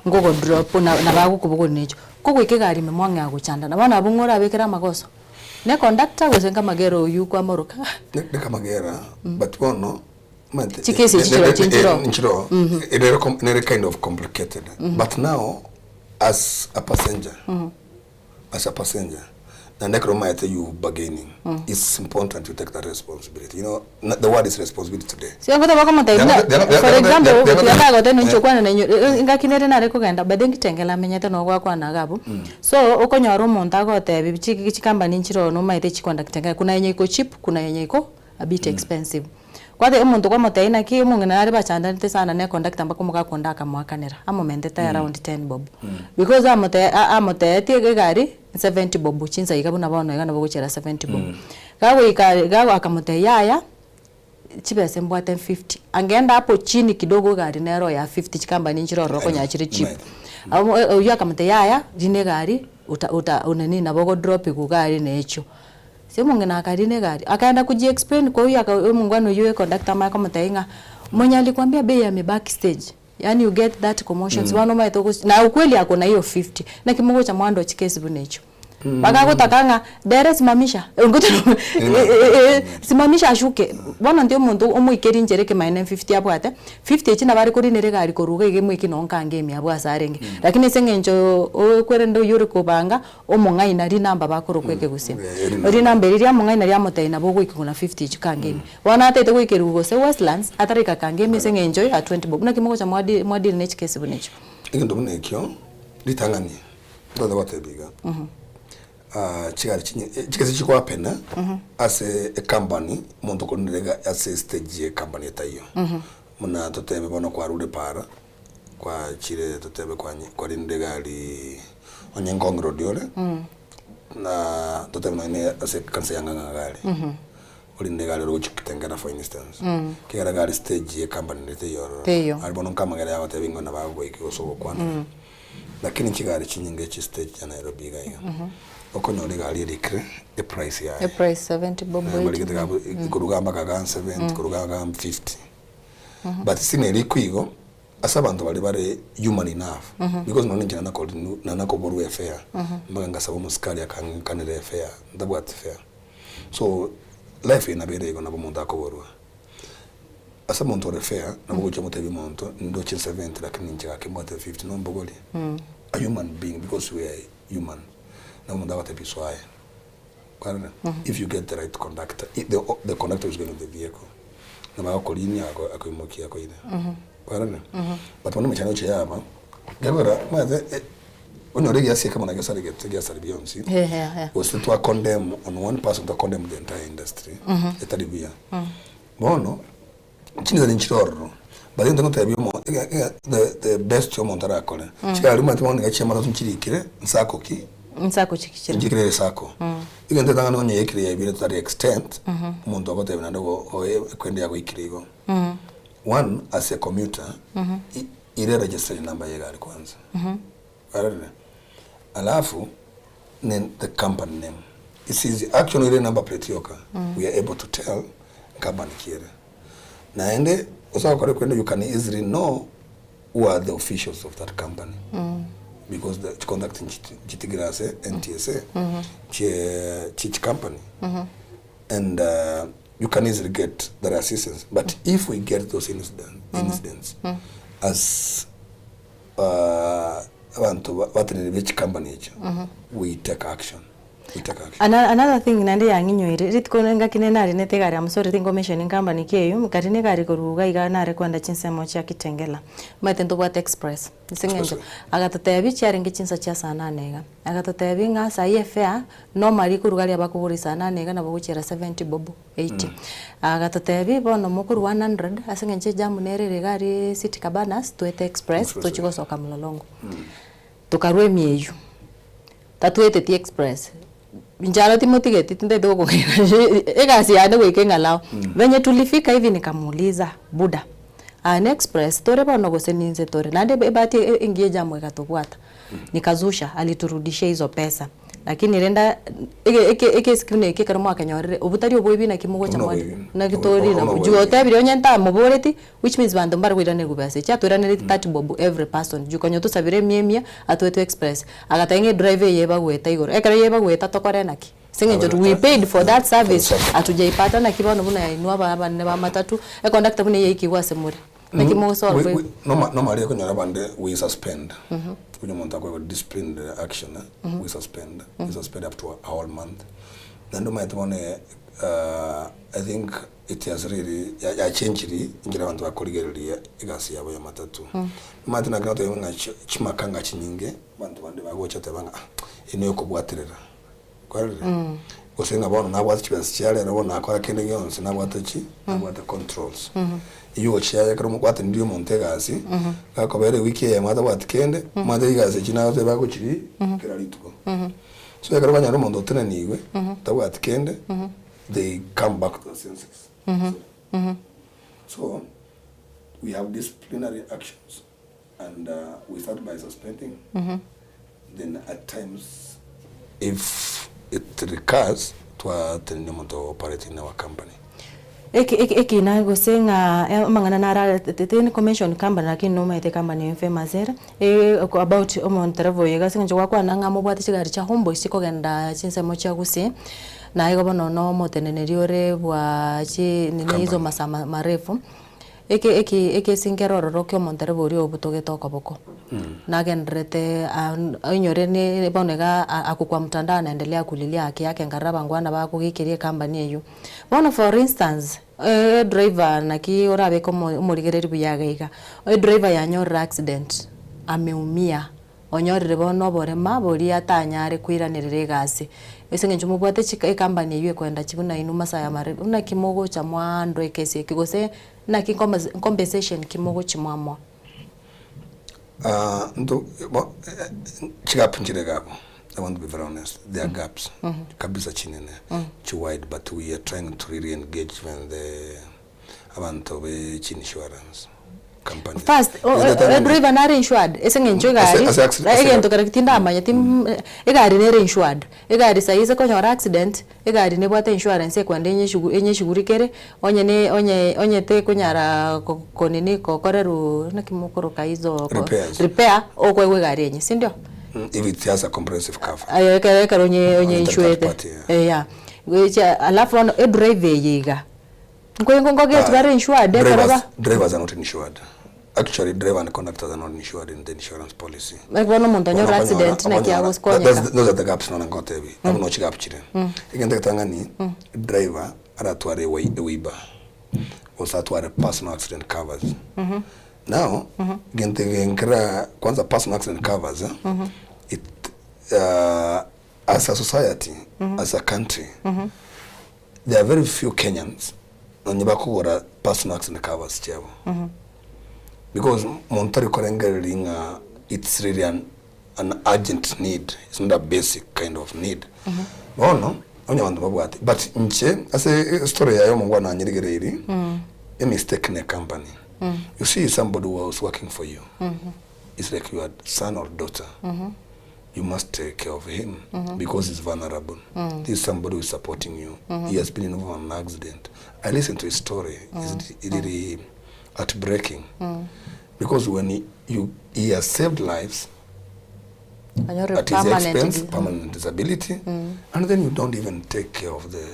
nkogo drop na nabo agokobogoria necho. Kogoika egari ime mwang'ea gochanda. Na bono abwo ng'o orabekere amagoso? Ne conductor gose nkamagera oywo kwamoroka? Ne kamagera, but bono omanyete Chikesi echi chirochio nchiroo. nchiroo, nere com nere kind of complicated. But now as a passenger, as a passenger naende ekero omaete you bargaining it's important you take that responsibility you know the word is responsibility today Sio ngote bakomotebia buna for example tiga ndagotebia ninche okwane na inwe engaki nere nare kogenda by the way nkitengela amenyete noo gwakwana iga abwo so okonyora omonto agotebi chi chicompany nchire oo nomaete chiconductinga kuna yenye iko cheap kuna yenye iko a bit expensive. Kwateba omonto kwamotebia naki omong'ina nare bachandanete sana ne conductor mpaka omogaka onde akamoakanera amomentete around ten bob. Because amote amotebetie egari 70 bob chinsa iga buna bono iga nabo ogochiera 70 bob. Gagoika iga akamotebia yaya chibesa mbwate 50 angeenda hapo chini kidogo egari nero ya 50 chicompany nchire ororo okonyora chire cheap. Oywo akamotebia yaya rina egari ota ota onini nabo ogodrop iga gari na echio. Ase omong'ina akarina egari, akaenda kuji explain kwa oyio aka omongwana oyio e conductor amanye komotebia ng'a mwenye alikwambia bei amebaki stage, yaani you get that commotions bono omanyete ogosi na ukweli ako na hiyo 50, naki mogocha mwandochi chikesi buna echio. Bagagotaka ng'a dere simamisha, simamisha ashuke, bono intwe omonto omoikeri inchera ekemanyererio 50 abwate, 50 echi nabo are korinera egari korwa iga iga emoike nonye nkange ime abwo ase arenge. Lakini ase eng'encho okwerende oyio ore kobanga. Omong'aina rinamba bakorokwa ekegusii. Rinamba eri riamong'aina riamotebia nabo ogoikigwa na 50 echi kangemi. Bono atagete goikerigwa gose Westlands ataraika kangemi ase eng'encho ya 20 bob. Naki mogocha mwadi mwadeal ne chikesi buna echio? Egento buna ekio, ritang'ani ntote gotebia iga, chigari chinye chikesi chikohapena ase ecompany omonto okorinera iga ase estage ye ecompany etaiyo. Buna totebe bono kwarure para. Kwachire totebe kwanye kwarinde egari onye Ngong Road ore, na totebe nonye na ase ekanisa ya Ng'ang'a iga aria. Orinde egari ore gochia Kitengela for instance. Mm. Ekero egari stage ye company ere teiyo ororo. Teiyo. Aria bono nkamagera yagotebi ng'a nabo agogoikia gose ogokwanera. Mm. Lakini chigari chinyinge chi stage ya Nairobi iga iga, Mhm. okonyora egari erikire eprice yaye. Eprice 70 bob Eh, 80. barigete gabu Mm. koruga mpaka ga 70, Mm. koruga ga 50. Mhm. But sineri igo, ase abanto baria bare human enough, Mhm. because nonye inche nanakori nanakoborwa efare, Mhm. mpaka ngasaba omosikari akankanera efare, ntabwati fare. So, life eye nabo ere igo nabo omonto akoborwa. Ase omonto ore fair, nabo ogocha omotebie omonto, ndoche 70 lakini inche gaki mbwate 50 nombogorie. A human being because we are human, nabo omonto agotebia iso aye. Kwarora? If you get the right conductor, i- the, the conductor who is going with the vehicle, nabo agokorinia ako- akoimokia akoire. Kwarora? But bono emechando gochia yaba, gekogera omanyete onyore egiasi ekemo na gesaregete egiasari bionsi, gose twa condemn on one person twa condemn the entire industry, etari buya. Bono, chinsa nchire ororo, but egento ngotebia omo ege ege the the best omonto arakore, chigari omanyete bono niga chiamatatu nchirikire, nsako ki? Nsako chikichire. Nchirikire esako. Egento etang'ani onye yaikire yaibire to that extent, omonto agotebia naende go oe ekwende yagoikire igo. One, as a commuter, i- ire registration number ya egari kwanza. Kwarorire? Alafu, ne the company name. It's easy. Actually ire number plate yoka, we are able to tell company ki ere. Naende, ase ogokora kwende you can easily know who are the officials of that company. Because the chicontact nchiti nchitigire ase NTSA, chie chie chicompany. And you can easily get that assistance. But if we get those incident, incidents as abanto bateneneri be chicompany echio, we take action. We take action. Another thing naende yang'inyoire, rituko engaki nere narinete egari I'm sorry tinko mention company ki eywo, nkarina egari korwa iga iga nare kwenda chinsemo chia Kitengela, omanyete ntobwate express, ase eng'encho agatotebia chiarenge chinsa chia saa nane iga, agatotebia ng'a saii efare normally korwa aria bakogora saa nane iga nabo ogochiera 70 bob, 80. Agatotebia bono mokorwa 100 ase eng'encho ejamu nere ere iga aria City Cabanas toete express tochie gosoka mlolongo. Tokarwa emieywo, tatoeteti express, inche aro timotigeti tintagete gokong'aina egasi yane goika eng'alao. Venye tulifika hivi nikamuuliza buda, aa ne express tore bono gose ninse tore? Naende ebahati engiya ejamu egatobwata, nikazusha aliturudishia hizo pesa. Lakini rende ege eke ekesi buna eke ekero mwakenyorire obwo tari oboibi naki mogocha Obwo mwari noboibi. naki Obwo- tori obwo nabwo. noboibi. Juu otebire onye ntamoboreti which means banto mbare koiranerwa besa echi atoiranereti 30 bob every person juu konya otosabire emia emia atoetwe express agateba ng'a edriver eye ebagoeta igoro ekero yebagoeta tokore naki? Ase eng'encho we paid for that service hatujaipata naki bono buna inwe aba abanene ba matatu econductor buna eye yaikigwe ase more. Naki mogosolve We- we- norma- normally okonyora abande we suspend onye omonto akoegwa disciplinary action we suspend we suspend up to a whole month naende omanyete bono I think it has really ya- yachenchiri enchera abanto bakorigereria egasi yabo ya matatu omanyete naki notebe ng'a chi- chimakanga chinyinge abanto bande bagocha teba ng'a ah eye neyokobwaterera Kwarorire? Gose ng'a bono nabwate chibesa chia rero bono nakora kende gionsi nabwate chi? Nabwate controls. Eywo ochiaye ekero gwatenenirie omonto egasi, gakobera ewiki eyemo atabwati kende, omanyete chigasi echi nagotebi bagochiria kera rituko. So ekero kwanyora omonto otenenigwe, tabwati kende, they come back to their senses. So, we have disciplinary actions and we start by suspending, then at times if it recurs twatenenia omonto operating in our company. Eki eki ekina gose ng'a amang'ana naro tindi ko mention company lakini nomaete company eye famous ere, about omontereba oyo iga ase eng'encho gwakwana ng'a mobwate chigari chia homeboys chikogenda chinsemo chia gusii, na igo bono na omoteneneri ore bwa chi nini hizo masaa marefu. Eke eke ekesi nkere ororo kia omontereba oria obutogete okoboko, nagendererete oinyore ne bono iga ako kwa mtandao anaendelea kulilia haki yake nkarora abangwana bakogekeria ecompany eywo. Bono for instance, edriver naki orabeke omo omorigereri buya iga iga, edriver yanyorire accident, ameumia. Onyorire bono oborema boria atanyare koiranerera egasi. Ase eng'encho mobwate chika ecompany eywo ekoenda chi buna inwe masaa ya mare naki mogocha mwaandoa ekesi eke gose naki nkomaz compensation ki mogochi mwamoa? Nto bo chigap nchire iga abwo. I want to be very honest, there are gaps kabisa chinene chi wide but we are trying to really engage even the abanto be chi insurance companies. First, edriver nare insured ase eng'encho egari, Ase- ase accident- ase- egento kere tindamanyeti egari nere insured, egari saii ase konyora accident, egari nebwate insurance ekwenda enyeshugu enyeshugurikere, onye ne onye onye tekonyara ko konini kokorerwa naki mokoroka hizo ko Repairs. repair, okoegwa egari enye sindio? If it has a comprehensive cover. Aye ekero ekero onye onye On the third insuete party, yeah. eh yeah. Gocha alafu bono edriver eye iga, Nkoingo nkogeti bare insured ekero Drivers, ba drivers are not insured. Actually, driver and conductors are not insured in the insurance policy. Like bono omonto anyore Bono accident okonyora- naki okonyora- agokonyeka. That's- Those are the gaps nona ngotebi. Abo no chigap chire. Egento getang'ani, driver aratware ewai- ewaiba. Gose atware personal accident covers. Now, gento genkera kwanza personal accident covers, eh, it as a society, as a country, There are very few Kenyans nonye bakogora personal accident covers chiabo because monto tari korengereria ng'a it's really an, an urgent need, it's not a basic kind of need. Bono onye abanto babwate but inche ase story yaye omongwana anyirigereiri a mistake ne company. You see somebody who was working for you it's like your son or daughter you must take care of him because he's vulnerable. This is somebody who is supporting you. He has been involved in an accident. I listened to his story. It's really heartbreaking because when he, you, he has saved lives Anyore at his permanent expense, permanent disability, and then you don't even take care of the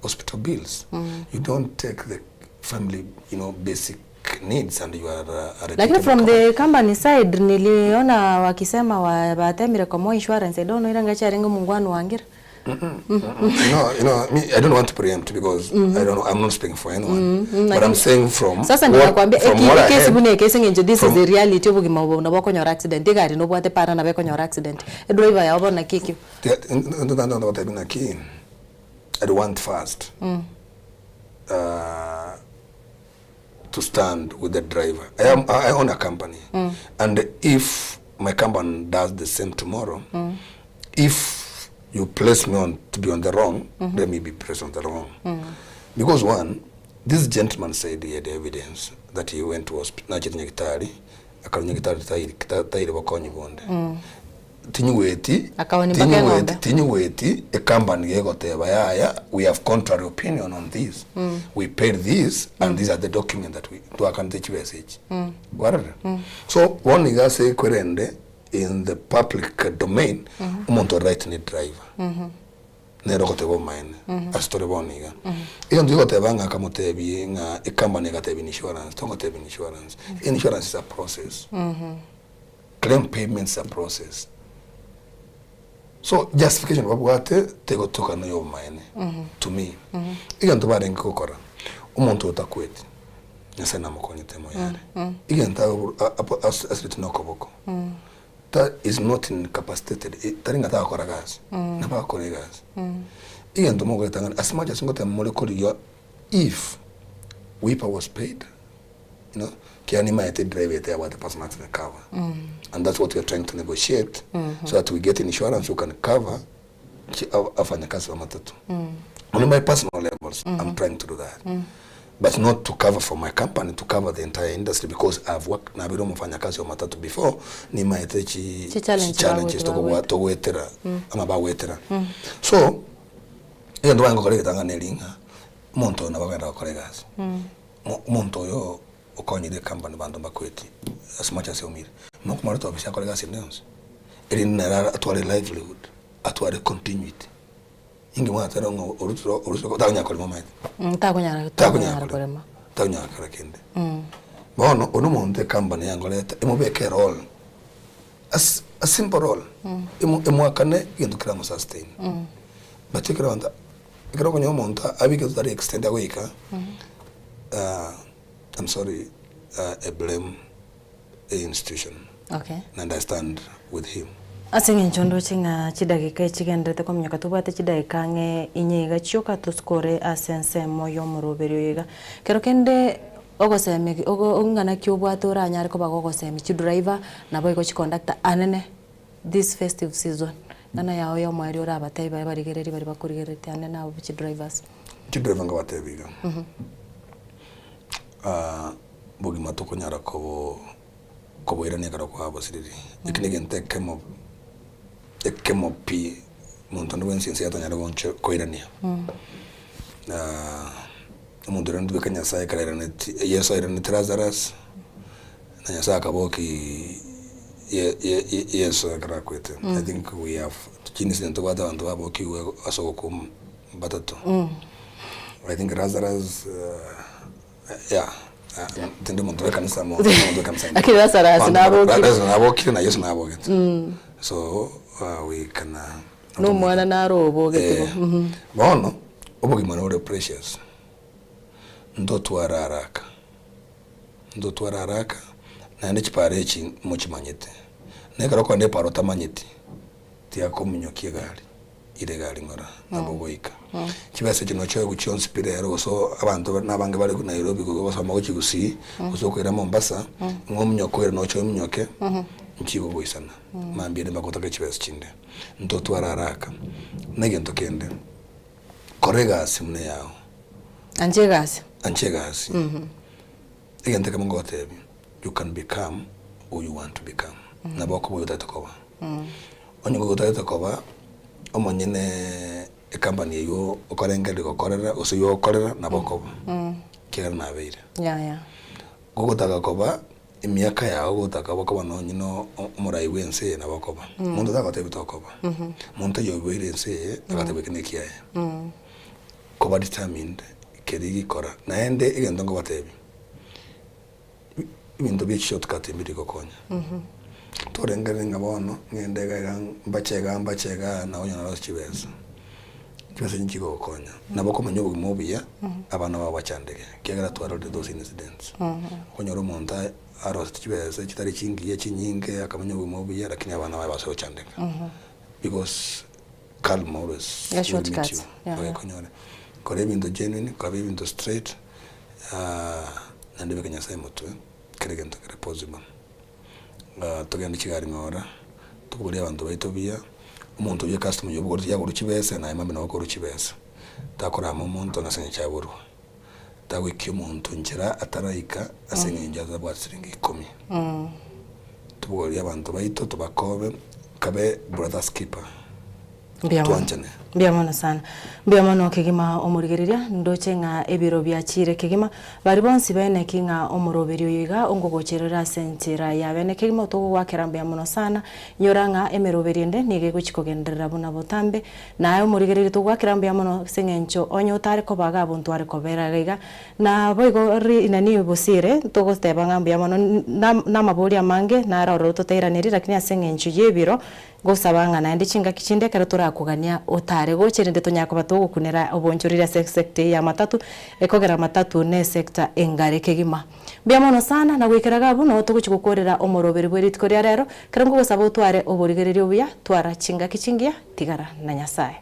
hospital bills. You don't take the family, you know, basic needs and you are a Lakini reputable from the company side niliona wakisema wa batemire komo insurance I don't know ira ngacharenge mungwano wangira No, you know, me, I don't want to preempt because I don't know, I'm not speaking for anyone. But I'm Lakini- saying from sasa what, ndirakwambia from what I ekesi heard, buna ekesi ng'encho this is from- the reality obogima obo nabo okonyora accident egari nobwate para nabo ekonyora accident edriver yao bono naki ekio naki I'd want first to stand with the driver. I am I own a company, and if my company does the same tomorrow, if you place me on to be on the wrong, let me be placed on the wrong. Because one, this gentleman said he had evidence that he went to hospital, nachete nyagitari, akarwa nyagitari tairi tairi bakonyi bonde. Tinyuweti Akaoni mpaka eng'ombe. tinyuweti ecompany gegoteba yaya we have contrary opinion on this we paid this and these are the document that we twakanite chibesa echi warora so bono iga ase ekwerende in the public domain omonto right ni driver nere ogoteba omaene ase tore bono iga egento gegoteba ng'a akamotebie ng'a ecompany egatebia insurance togotebia insurance insurance is a process claim payments is a process so justification babwate tegotoka nayo omaene to me egento barenge gokora omonto otakwete nyasaye namokonyete moyare egento asirete na okoboko ta is not incapacitated tari ng'a tagokora gasi nabagokora egasi egento mogoetang'ana as much as ngoteba more korigia if wiper was paid you know kiani maete drive ete about the personal accident cover and that's what we are trying to negotiate so that we get insurance who can cover afanyakazi wa matatu on my personal levels I'm trying to do that but not to cover for my company to cover the entire industry because I've worked na biro mfanyakazi wa matatu before ni maete chi Chi challenge challenges bagwetera. togwetera ama bagwetera so iyo ndo bangokora getang'ana eringa omonto oyo nabo agenda gokora egasi omonto oyo okonyire ecompany banto mbakweti as much as eumire mokomareta ofisi akore egasi ende yonsi erinde nere atware livelihood atware continuity inge mwatera ng'a orutire orutire takonya korema omanyete Takonyara Takonyara takonyara korema takonya kora kende bono ono omonto ecompany yangoreta emobeke erole as a simple role emwakane egento kera sustain but ekero abanto ekero okonya omonto abike totari extend agoika I'm sorry I blame the institution okay and I stand with him Ase eng'encho ndoche ng'a chidakika echigenderete kominyoka tobwate chidakika ang'e inye iga chioka tosikore ase ensemo ya omoroberi oyo iga. Kero kende ogosemi ogo ong'ana ki obwate oranyare koba gogosemia chidriver nabo igo chiconductor anene this festive season. Ng'ana yao ya omoerio orabatebi baria barigereria baria bakorigereretie ande nabo chidrivers. Chidriver nkobatebi iga, bogima tokonyara kobo koboirania ekero kwabosiriri, eki na egento ekemo ekemo pi monto onde bwensi ense atanyare goncha koirania. Omonto oria ntibeka Nyasaye ekero airaneti Yeso airaneti Lazarus, na Nyasaye akabokia Ye- Ye- Ye- Yeso ekero akwete. I think we have chinse ntobwate abanto babokigwe ase ogokwa batato. I think Lazarus yeah, tindi omonto bw'ekanisa mono, tindi omonto bw'ekanisa ime. Lakini Lazarus Abanto nabokire. Lazarus nabokire na Yeso nabogete. So we can Na omwana naro obogete bo. Eh, bono obogima nore precious, ntotware haraka, ntotware haraka naende chipara echi mochimanyete, na ekero okogenda epara otamanyeti, tiakominyokia egari, ire egari ng'ora nabo ogoika. Chibesa echi nochoegwe chionsi pi rero gose abanto na abange bare Nairobi gosoma gochia Gusii, gose okoira Mombasa, ng'a ominyoke oire noche ominyoke, nchigogoisana, mambia ere mpaka otake chibesa chinde. Ntotware haraka, na egento kende, kora egasi buna eyao. Ancha egasi. Ancha egasi. Egento ekemo ngogotebia, you can become who you want to become. Nabo okoba oyo otagete koba. Onye nigo otagete koba omonyene ecompany eywo okorengereria gokorera gose oywo ogokorera nabo okoba, ekiagera nabeire. Gogotaka koba emiaka yao gotaka koba nonye na omorai bwa ense eye nabo okoba. Monto tagotebi tokoba. Monto oyo oiboire ense eye agateba eke nekiaye. Koba determined keria gikora. Naende egento nkobatebia, ebinto bia chishortcut mbiri gokonya. Torengereri ng'a bono ng'ende iga iga mbache igaa mbache igaa na onye narose chibesa. Chibesa echi nchigogokonya. Nabo okomenya obogima obuya, abana bao bachandeke, ekiagera twarorire those incidents. Okonyora omonto arosete chibesa chitari chingiya chinyinge akamenya obogima obuya lakini abana baye basoe gochandeka. Because karma always Yeah, will meet you. shortcuts. Yeah, yeah. Okonyore. Kora ebinto genuine, kora ebinto straight, naende obeke Nyasaye motwe, kera egento kere possible. Togende chigari ng'ora, tobogorie abanto baito buya, omonto oyio ecustomer oyio obogoretie yaborwa chibesa naye mambia nabo okorwa chibesa. Takorama omonto ng'a ase eng'encho aborwa, tagoikia omonto nchera ataraika ase eng'encho atabwati siringi ikomi. Tobogorie abanto baito tobakobe, kabe brother's keeper. Mbuya mono. Twanchane. Mbuya mono sana. Mbuya mono kegima omorigereria, ndoche ng'a ebiro biachire kegima, baria bonsi bene ki ng'a omoroberi oyo iga ongogocherera ase enchera ya bene kegima otogogoakera mbuya mono sana, inyora ng'a emeroberi ende nigo egochi kogenderera buna botambe, naye omorigereria togoakera mbuya mono ase eng'encho onye otare koba iga abwo ntware kobera iga iga, Naboigo rinani bosire, togoteba ng'a mbuya mono, namaborio amange naro ororo totairanerie, lakini ase eng'encho y'ebiro, ngosaba ng'a naende chingaki chinde ekero torakogania otare gocha erinde tonyare koba togokunera obonchoreri ase esector eye ya matatu, ekogera matatu ne esector engare kegima. Mbuya mono sana, na goikera iga abwo noo togochia gokorera omoroberi bwe rituko ria rero, ekero nkogosaba otware oborigereria obuya, twara chingaki chingiya, tigara na Nyasae.